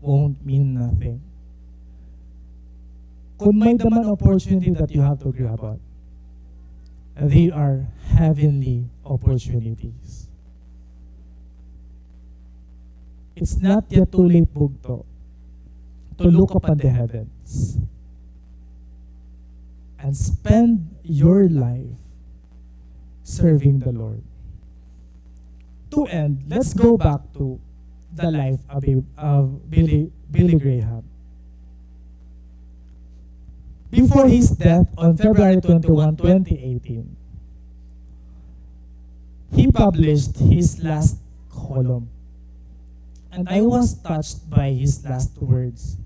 won't mean nothing. Kung may-ada man opportunity that you have to grab on, they are heavenly opportunities. It's not yet too late, bugto, to look up at the heavens and spend your life serving the Lord. To end, let's go back to the life of, of Billy, Billy Graham. Before his death on February twenty-one, twenty eighteen, he published his last column. And I was touched by his last words.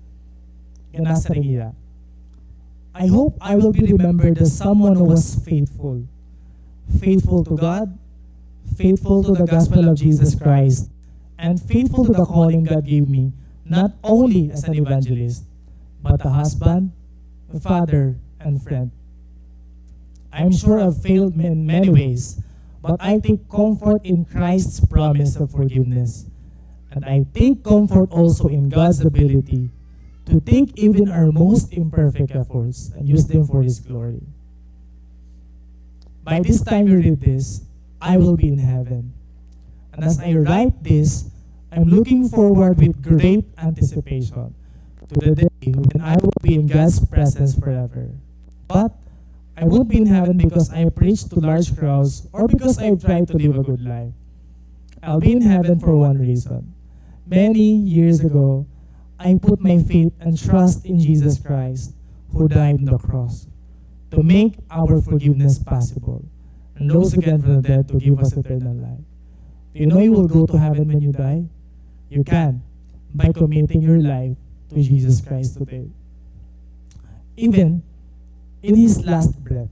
Nga nasiring hiya, "I hope I will be remembered as someone who was faithful. Faithful to God, faithful to the gospel of Jesus Christ, and faithful to the calling God gave me, not only as an evangelist, but a husband, a father, and friend. I am sure I've failed in many ways, but I take comfort in Christ's promise of forgiveness. And I take comfort also in God's ability to take even our most imperfect efforts and use them for His glory." By this time you read this, I will be in heaven. And as I write this, I'm looking forward with great anticipation to the day when I will be in God's presence forever. But I won't be in heaven because I preach to large crowds or because I try to live a good life. I'll be in heaven for one reason. Many years ago, I put my faith and trust in Jesus Christ, who died on the cross to make our forgiveness possible and rose again from the dead to give us eternal life. Do you know you will go to heaven when you die? You can, by committing your life to Jesus Christ today. Even in his last breath,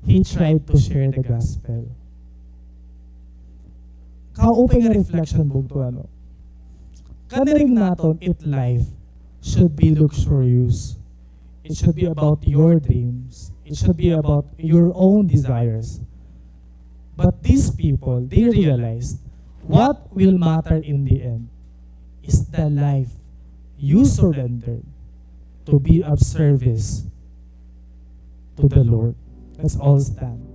he tried to share the gospel. Kaupay nga reflection, bugto, ano? Kaniring naton it life should be luxurious. It should be about your dreams. It should be about your own desires. But these people, they realized what will matter in the end is the life you surrendered to be of service to the Lord. Let's all stand.